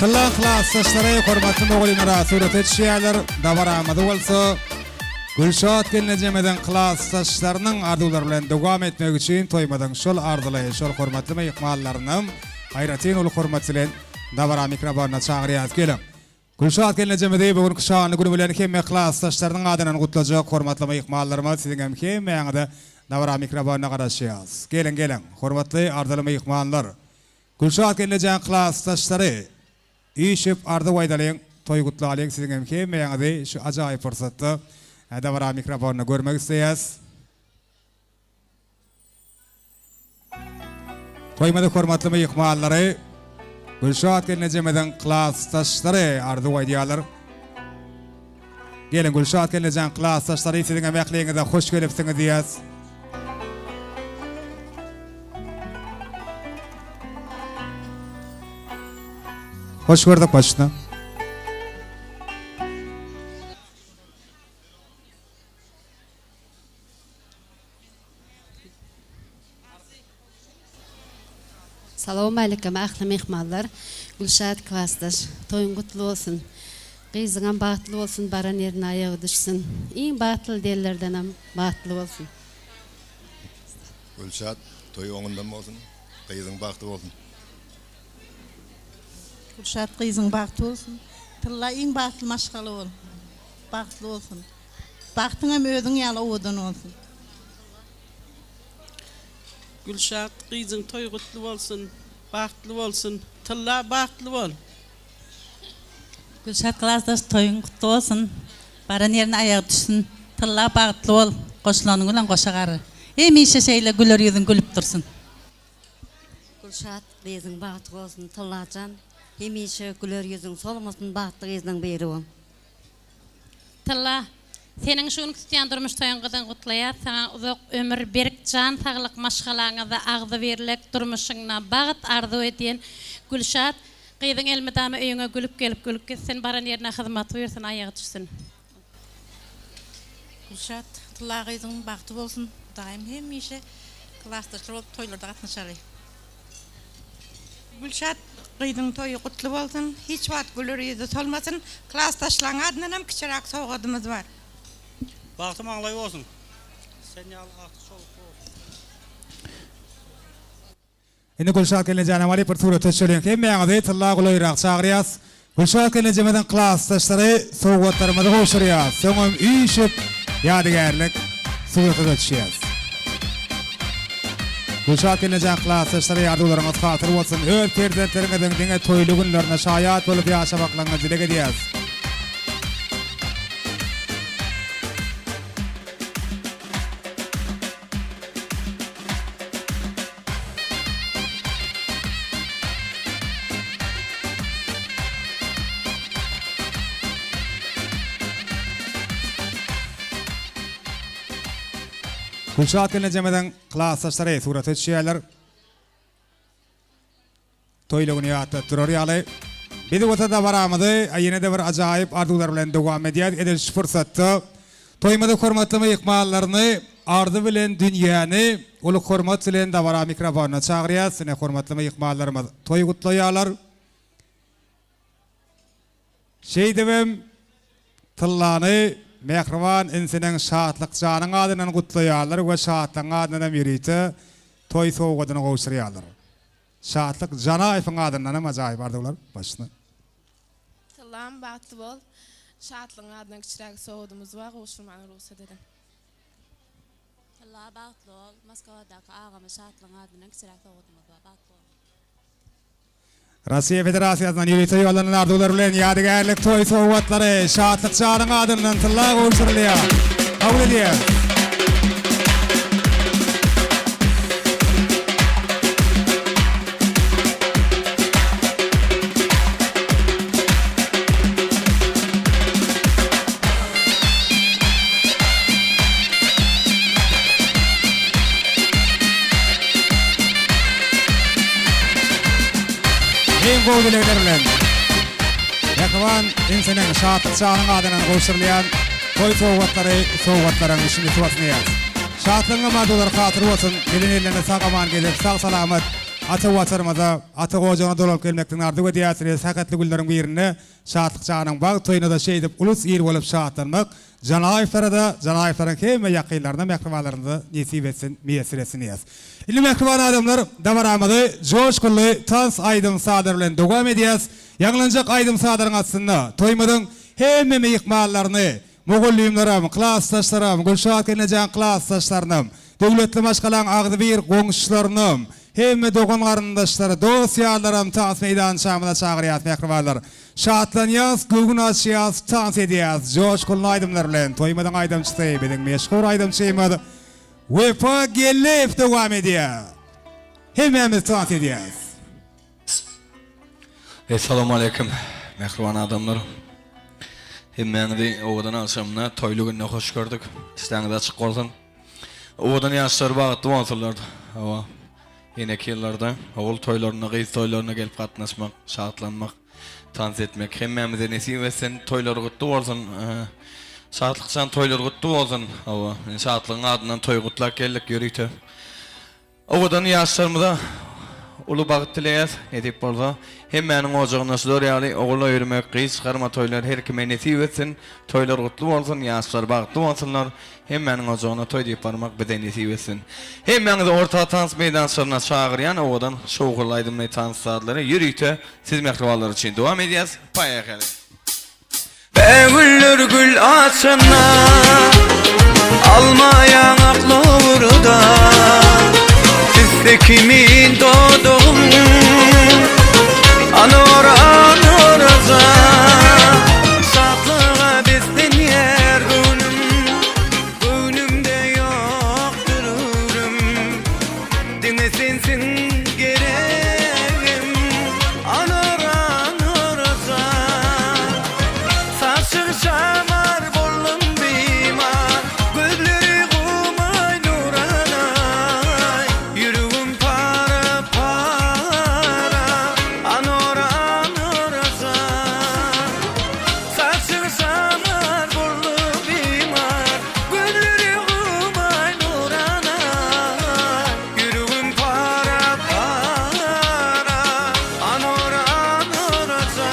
Tylla klasdaşlary hormatly mugallymlara surata düşýärler. Dabaramyzy bolsa Gülşat gelnejemiziň klasdaşlarynyň arzuwlary bilen dowam etmek üçin toýumyzyň şol arzyly, şol hormatly myhmanlarynam aýratyn uly hormat bilen dabara mikrofonyna çagyrýarys. Geliň! Gülşat gelnejemizi bu günki şanly güni bilen hemme klasdaşlarynyň adyndan gutlajak hormatly myhmanlarymyz siziňem hemmäňize dabara mikrofonyna garaşýas. Geliň geliň, hormatly arzyly myhmanlar! Gülşat gelnejäň klasdaşlary üýşüp arzuw aýdalyň, toý gutlalyň siziňem hemmäňizi şu ajaýyp pursatda dabara mikrofonynda görmek isleýäs. Toýumyzy hormatly myhmanlary Gülşat gelnejemiziň klasdaşlary arzuw aýdýarlar. Geliň Gülşat gelnejäň klasdaşlary siziňem ähliňize hoş gelipsiňiz diýýäs. Hoş gördük başda. Salowmalikim ähli myhmanlar Gülşat klasdaş toýuň gutly bolsun gyzyňam bagtly bolsun baran ýerine aýagy düşsün iň bagtly diýenlerdenem bagtly bolsun. Gülşat toýy oňundan bolsun gyzyň bagty bolsun. Gülşat gyzyň bagty bolsun. Tylla iň bagtly maşgala bol. Bagtly bolsun. Bagtyňam özüň ýaly owadan bolsun. Gülşat gyzyň toýy gutly bolsun. Bagtly bolsun. Tylla bagtly bol. Gülşat klasdaş toýuň gutly bolsun. Baran ýerine aýagy düşsün. Tylla bagtly bol. Goşulanyň bilen goşa gar. Hemişe şeýle güler ýüzüň gülüp dursun. Gülşat gyzyň bagty bolsun Tyllajan hemişe güler ýüzüň solmasyn bagtly gyzlaň biri bol. Tylla, seniň şu günki tutýan durmuş toýuň gyzyn gutlaýas, saňa uzak ömür, berk jan saglyk, maşgalaňyzda agzybirlik, durmuşyňda bagt arzuw edýän. Gülşat, gyzyň elmydama öýüňe gülüp gelip gülüp gitsin, baran ýerine hyzmat buýursyn, aýagy düşsün. Gülşat, Tylla gyzyň bagty bolsun, Hudaýym hemişe klasdaşlar bolup toýlarda gatnaşaly. Gülşat gyzyň toýy gutly bolsun hiç wagt güler ýüzi solmasyn klasdaşlaň adyndanam kiçiräk sowgadymyz bar. Bagty maňlaýy bolsun. Sen ýaly agtyk çolukly bolsun. Indi Gülşat gelnejänem alyp bir surata düşeliň. Hemmäňizi tylla golaýrak çagyrýas. Gülşat gelnejemiziň klasdaşlary sowgatlarymyzy gowşurýas. Soňam üýşüp ýadygärlik surata-da düşýäs. Gülşat gelnejäň klasdaşlary arzuwlaryňyz hasyl bolsun. Öz perzentleriňiziň diňe toýly günlerine şaýat bolup ýaşamaklaryňyzy dileg edýäs. Gülşat gelnejemiziň klasdaşlary surata düşýärler. Toýlugyny ýatladyp durar ýaly. Biz bolsa dabaramyzy ýene-de bir ajaýyp arzuwlar bilen dowam edýäris. Edil şu pursatda toýumyzy hormatly myhmanlaryny Arzy bilen Dünýäni uly hormat bilen dabara mikrofonyna çagyrýas. Ine hormatly myhmanlarymyz toý gutlaýarlar. Şeýdibem Tyllany mähriban inisiniň Şatlyk janyň adyndan gutlaýarlar we Şatlygyň adyndanam ýörite toý sowgadyny gowşurýarlar. Şatlyk Janaýewiň adyndanam ajaýyp arzuwlar başyna. Tyllam bagtly bol. Şatlygyň adyndan kiçiräk sowgadymyz bar gowşurmana rugsat ediň. Tylla bagtly bol. Moskwadaky agama Şatlygyň adyndan kiçiräk sowgadymyz bar. Bagtly bol. Russiýa Federasiýasyndan ýörite ýollanan arzuwlar bilen ýadygärlik toý sowgatlary Şatlyk janyň adyndan tylla gowşurylýar. Kabul edýäris. Iň gowy dilegler bilen, Mähriban Inseniň Şatlyk janyň adyndan gowşurylýan toý sowgatlary sowgatlaryň içinde suwasynýas. Şatlygyňam arzuwlary hatyr bolsun, gelen ellerine sag-aman gezip, sag-salamat ata Watanymyza, ata ojagyna dolanyp gelmekligini arzuw edýäris. Sähetli günleriň birinde Şatlyk janyň bagt toýuna-da şeýdip ulus-il bolup şatlanmak Janaýewlara-da, Janaýewleriň hemme ýakynlaryna, mähribanlaryna-da nesip etsin, miýesser etsin diýýäs. Indi mähriban adamlar, dabaramyzy joşgunly tans aýdym-sazlar bilen dowam edýäs. Ýaňlanjak aýdym-sazlaryň astynda toýumyzyň hemme myhmanlaryny, mugallymlaram, klasdaşlaram, Gülşat gelnejäň klasdaşlarynam, döwletli maşgalaň agzybir goňşularynam, hemme dogan-garyndaşlary, dost-ýarlaram tans meýdançamyza çagyrýas mähribanlar. Şatlanýas, göwün açýas, tans edýäs joşgunly aýdymlar bilen toýumyzyň aýdymçysy biziň meşhur aýdymçymyz Wepa Geldiýew dowam edýär. Hemmämiz tans edýäs. Essalawmaleýkim mähriban adamlar. Hemmäňizi owadan agşamda, toýly günde hoş gördük. Işdäňiz açyk bolsun. Owadan ýaşlar bagtly bolsunlar. Hawa. Eneki ýyllarda ogul toýlaryna, gyz toýlaryna gelip gatnaşmak, şatlanmak, tans etmek hemmämize nesip etsin. Toýlar gutly bolsun. Şatlykjan toýlar gutly bolsun. Hawa, Şatlygyň adyndan toý gutlap geldik ýörite. Owadan ýaşlarymyza uly bagt dileýäs, nesip bolsa. Hemmäniň ojagynda şular ýaly ogul öýermek, gyz çykarma toýlar her kime nesip etsin. Toýlar gutly bolsun, ýaşlar bagtly bolsunlar. Hemmäniň ojagyna toý diýip barmak bize nesip etsin. Hemmäňizi orta tans meýdançalaryna çagyrýan owadan şowhunly aýdymly tans sazlary ýörite siz mähribanlar üçin dowam edýäs. Poýehali! Bägüller gül açanda Alma ýaňakly burda Tüsse kimin dodagym Anora anoraja Şatlyga beslenýär göwnüm Göwnümde ýokdur öwrüm Diňe sensiň geregim Anora anoraja Saçyň şamar boldum bimar Gözleri gumay nuranay Ýüregim para para Anora anoraja Saçyň şamar boldum bimar Gözleri gumay nuranay Ýüregim para para Anora anoraja.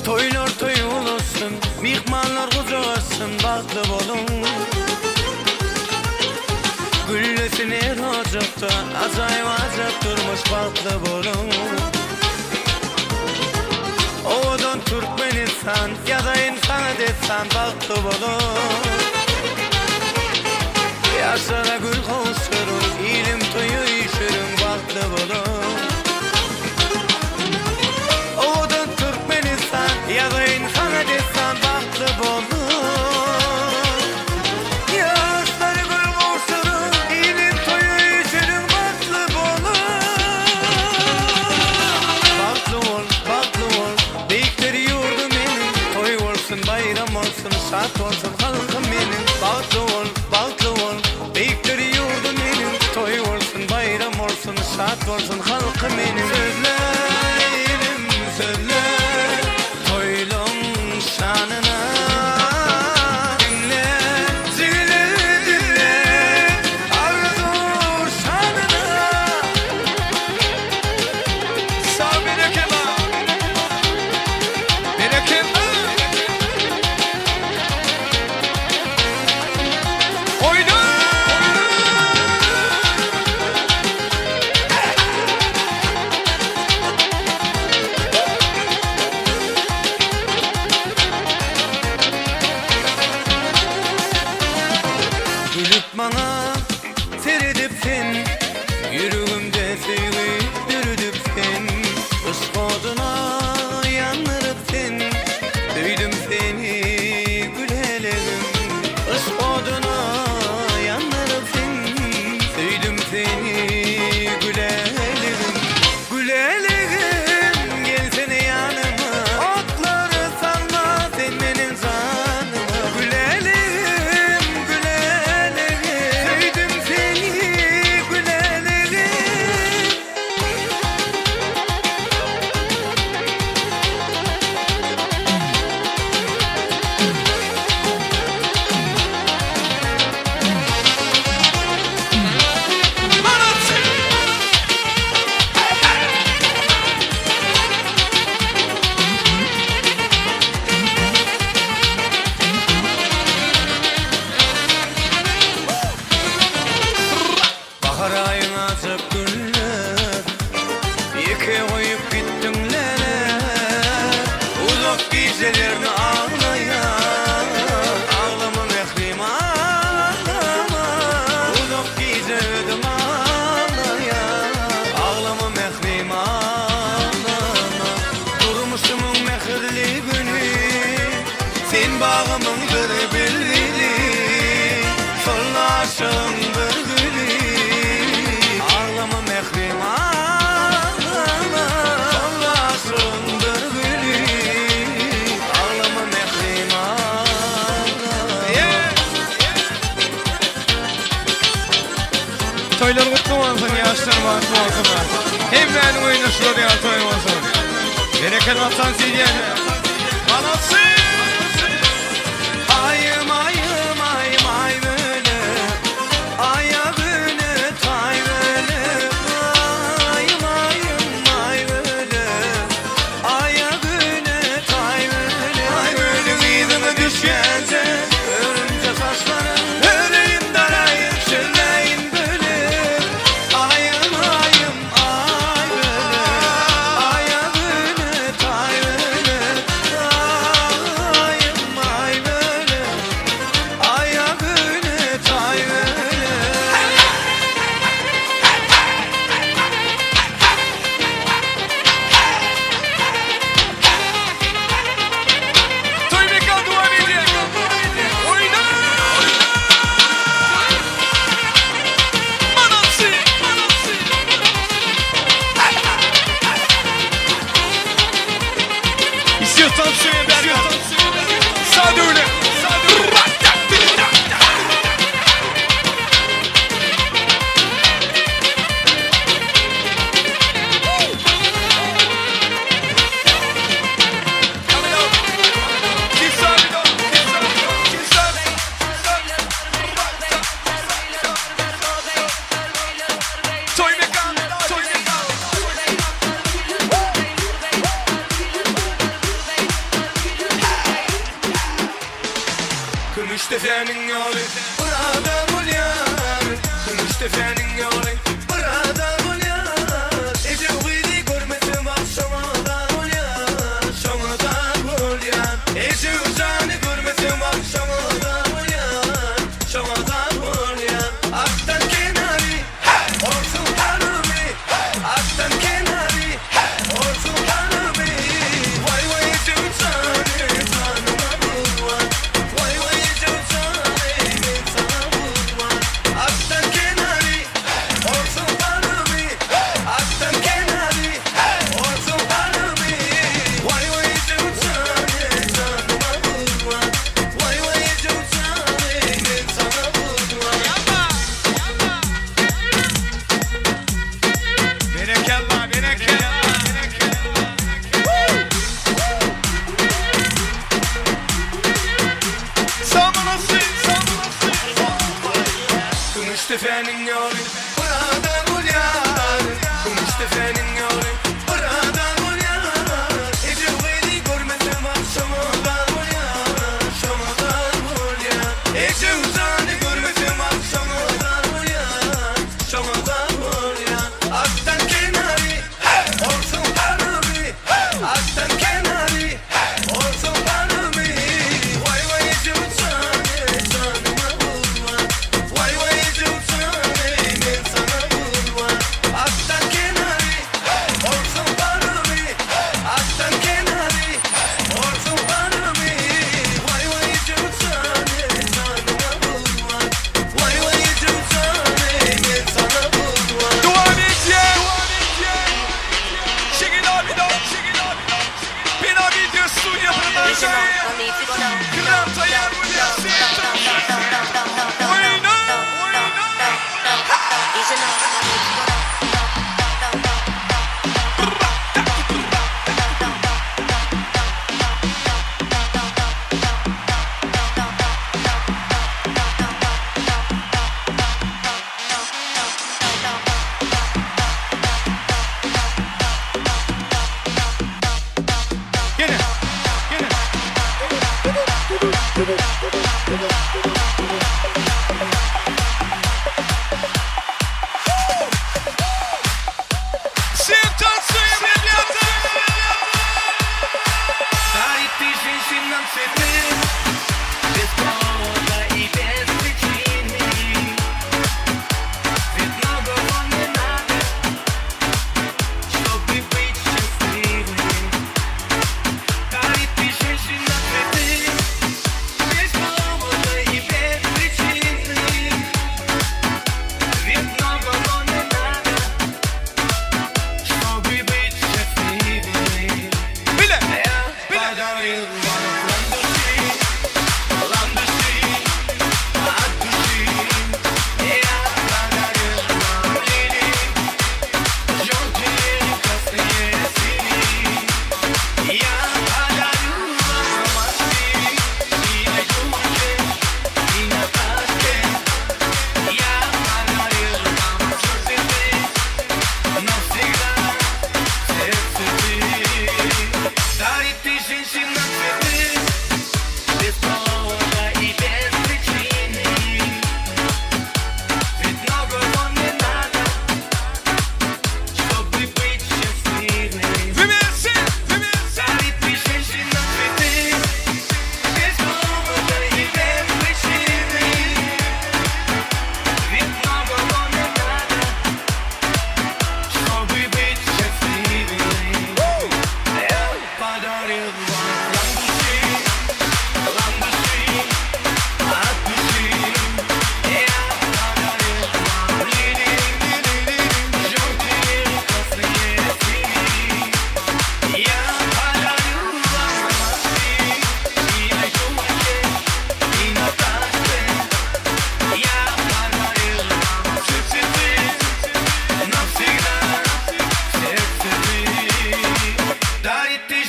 Toýlar toý bolsun, myhmanlar gujak açsyn, bagtly boluň. Güllesin her ojakda, ajaýyp ajap durmuş, bagtly boluň. Owadan Türkmenistan, ýazaýyn saňa dessan, bagtly boluň. Ýaşlara gül gowşuryň, ilim toýa üýşüriň, bagtly boluň. Owadan Türkmenistan, ýazaýyn saňa dessan, bagtly boluň. Ýaşlara gül gowşuryň, ilim toýa üýşüriň, bagtly boluň. Bagtly bol, bagtly bol, beýikdir ýurdum meniň, Toý bolsun, baýram bolsun, şat bolsun halkym meniň. Bagtly bol, bagtly bol, beýikdir ýurdum meniň, Toý bolsun, baýram bolsun, şat bolsun halkym meniň. Sözle, ilim, sözle, toýlaň şanyna. Diňle, jigiler, diňle, arzuw şanyna. Sag berekella. Berekella. Oýna! Gülüp maňa seredip sen, Ýüregimde söýgi döredip sen, Yşk oduna ýandyryp sen, Söýdüm seni gülelegim. Yşk oduna ýandyryp sen, Söýdüm seni gülelegim. Gülelegim gelsene ýanyma, Otlary salma sen meniň janyma. Gülelegim, gülelegim, Söýdüm seni gülelegim. Bahar aýyň ajap günler, Ýeke goýup gitdiň lele. Uzak gijelerini aglaýan, Aglama mährim aglama. Uzak gije özüm aglaýan, Aglama mährim aglama. Durmuşymyň mähirli güni, Sen bagymyň bir bilbili, Soldy aşygyň bir güli. Aglama mährim aglama, Soldy aşygyň bir güli. Aglama mährim aglama. Toýlar gutly bolsun, ýaşlar bagtly bolsunlar. Hemmäniň öýünde şular ýaly toý bolsun. Bereket Watan diýýän. Manasy! Aýym aýym aýym aý böle, Aýa güne taý böle. Aýym aýym aý böle, Aýa güne taý böle. Aý böle. tansiyon berýär. Sadöwlet. Toý mekan, toý mekan. Kümüş depäniň ýoly bir adam bolýar Kümüş depäniň ýoly bir adam bolýar Ejeň gyzy görmesem ah şoňa zar bolýar Şoňa zar bolýar Ejeň jany görmesem ah şoňa zar bolýar Şoňa zar bolýar Atdan kenary Orsuň hanymy Atdan kenary Orsuň hanymy Waý waý ejeň jany janyma gurban Waý waý ejeň jany men saňa gurban Atdan kenary Orsuň hanymy Atdan kenary Orsuň hanymy Waý waý ejeň jany janyma gurban Waý waý ejeň jany men saňa gurban Berekella, berekella. Sag olasyn, Kümüş depäniň ýoly bir adam bolýar Kümüş depäniň ýoly bir adam bolýar Ejeň gyzy görmesem ah şoňa zar bolýar Şoňa zar bolýar Ejeň jany görmesem ah şoňa zar bolýar Şoňa zar bolýar Atdan kenary Orsuň hanymy Atdan kenary Orsuň hanymy Waý waý ejeň jany janyma gurban Waý waý ejeň jany men saňa gurban Atdan kenary Orsuň hanymy Atdan kenary Orsuň hanymy Waý waý ejeň jany janyma gurban Waý waý ejeň jany men saňa gurban Dowam edýär. Şekil abi da. Bina video studio production. Kram taýýar bolýar. Oýna, oýna. Gene, gene. Sen tansyň, Дарит ты женщинам цветы Без повода и без причины Ведь многого не надо, чтобы быть счастливым Дарит ты женщинам цветы Без повода и без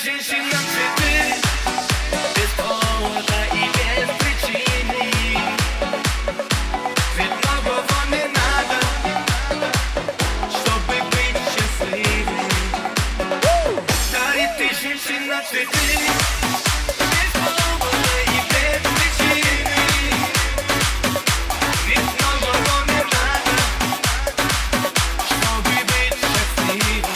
женщина цветы, без повода и без причины. Ведь многого не надо, чтобы быть счастливым. Дарит ты женщина цветы, без повода и без причины. Ведь многого не надо, чтобы быть счастливым.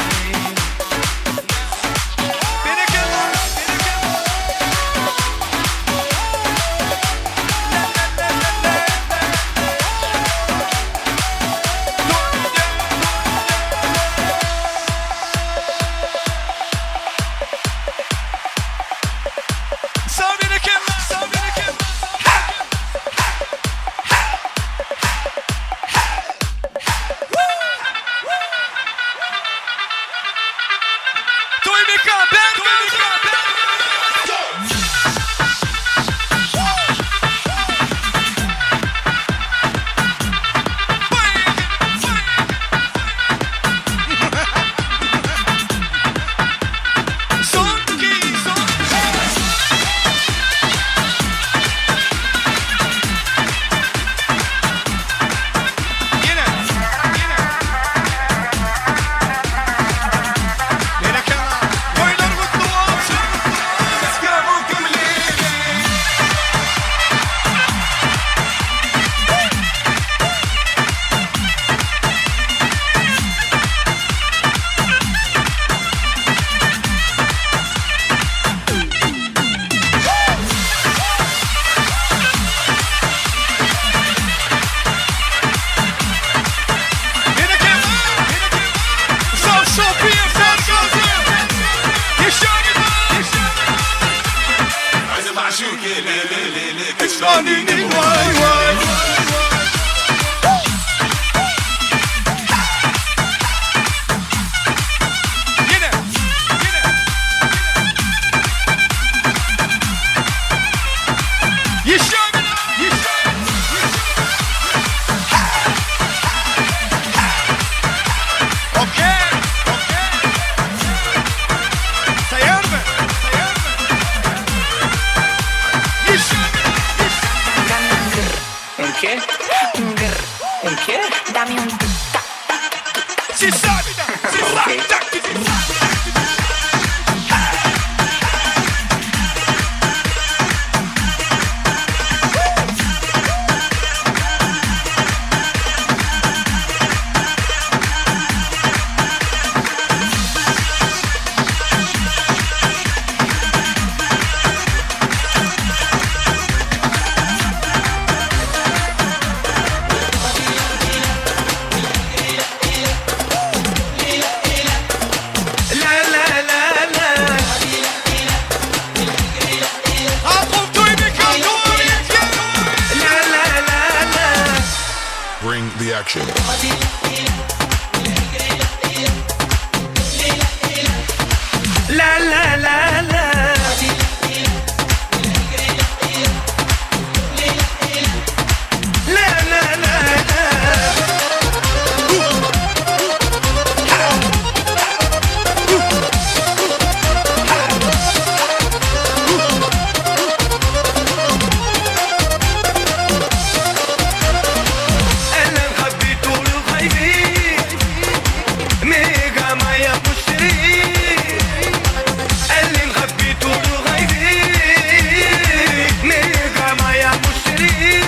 Toý mekan ben Toýlar gutly bolsun. Vay vay. Yine, yine. Yeşil, yeşil. Okey, okey. Sayar mı? Sayar mı? Yeşil. ¿Un qué? Un grr. ¿Un qué? Dame un Si sabe, si sabe. La la la la. La la la la. Bring the action. La la la la. La la la la. أنا مخبي طول خايفين ميغا ما يا مشتري اللي مخبي طول خايفين ميغا ما يا مشتري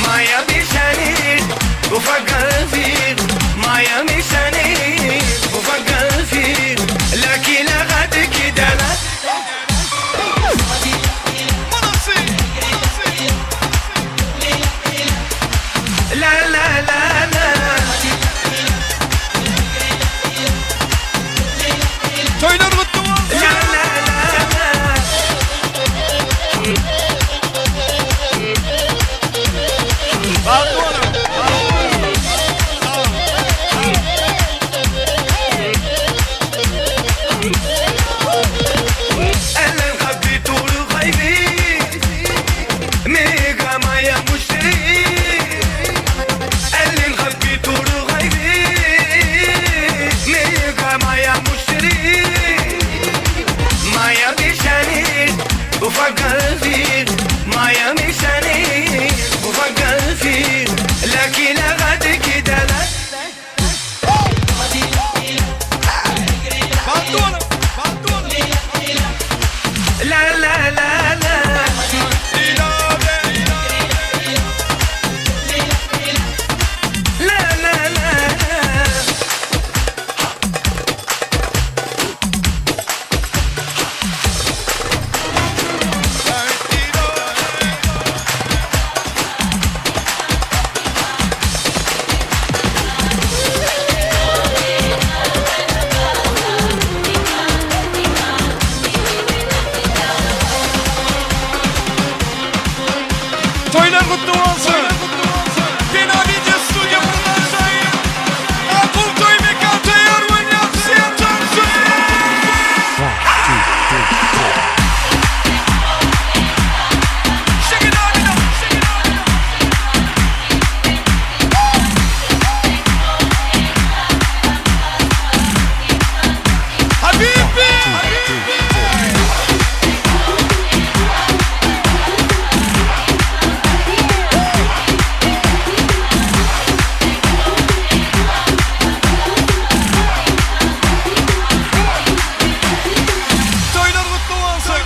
ما يا بيشاني وفكر فيك ما يا مشاني وفكر فيك لكن لا غد كده لا لا لا لا لا Toýlar gutly bolsun. لا لا لا لا Bagtly boluň. أنا مخبي طول خايفين ميغا ما يا مشتري اللي مخبي طول خايفين ميغا ما يا مشتري بفكر فيك ما يا مشاني بفكر فيك لكن لا غد كده لا. لا لا لا لا لا لا لا. Toýlar gutly bolsun. Fena Video Studio Production. Akul Toy Mekan Toýar oýnap sen tansu. 1, 2, 3, 4. Shake it on it up. Shake it on it up. Habibi. Toýlar gutly bolsun.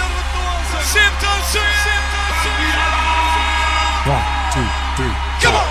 Sen tansu. 1, 2, 3, Come on.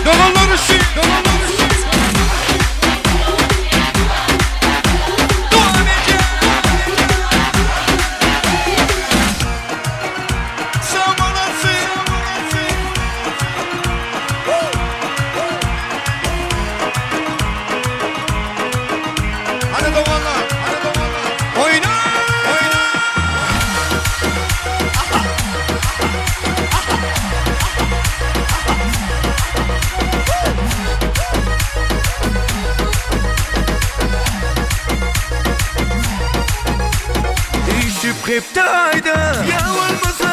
Dolanlar ışığı, dolanlar ışığı. Doğan Ece. Samanası. Hadi dolanlar, hadi dolanlar. Oyna, oyna. Üşüp kıptaydı. Ya olmaz.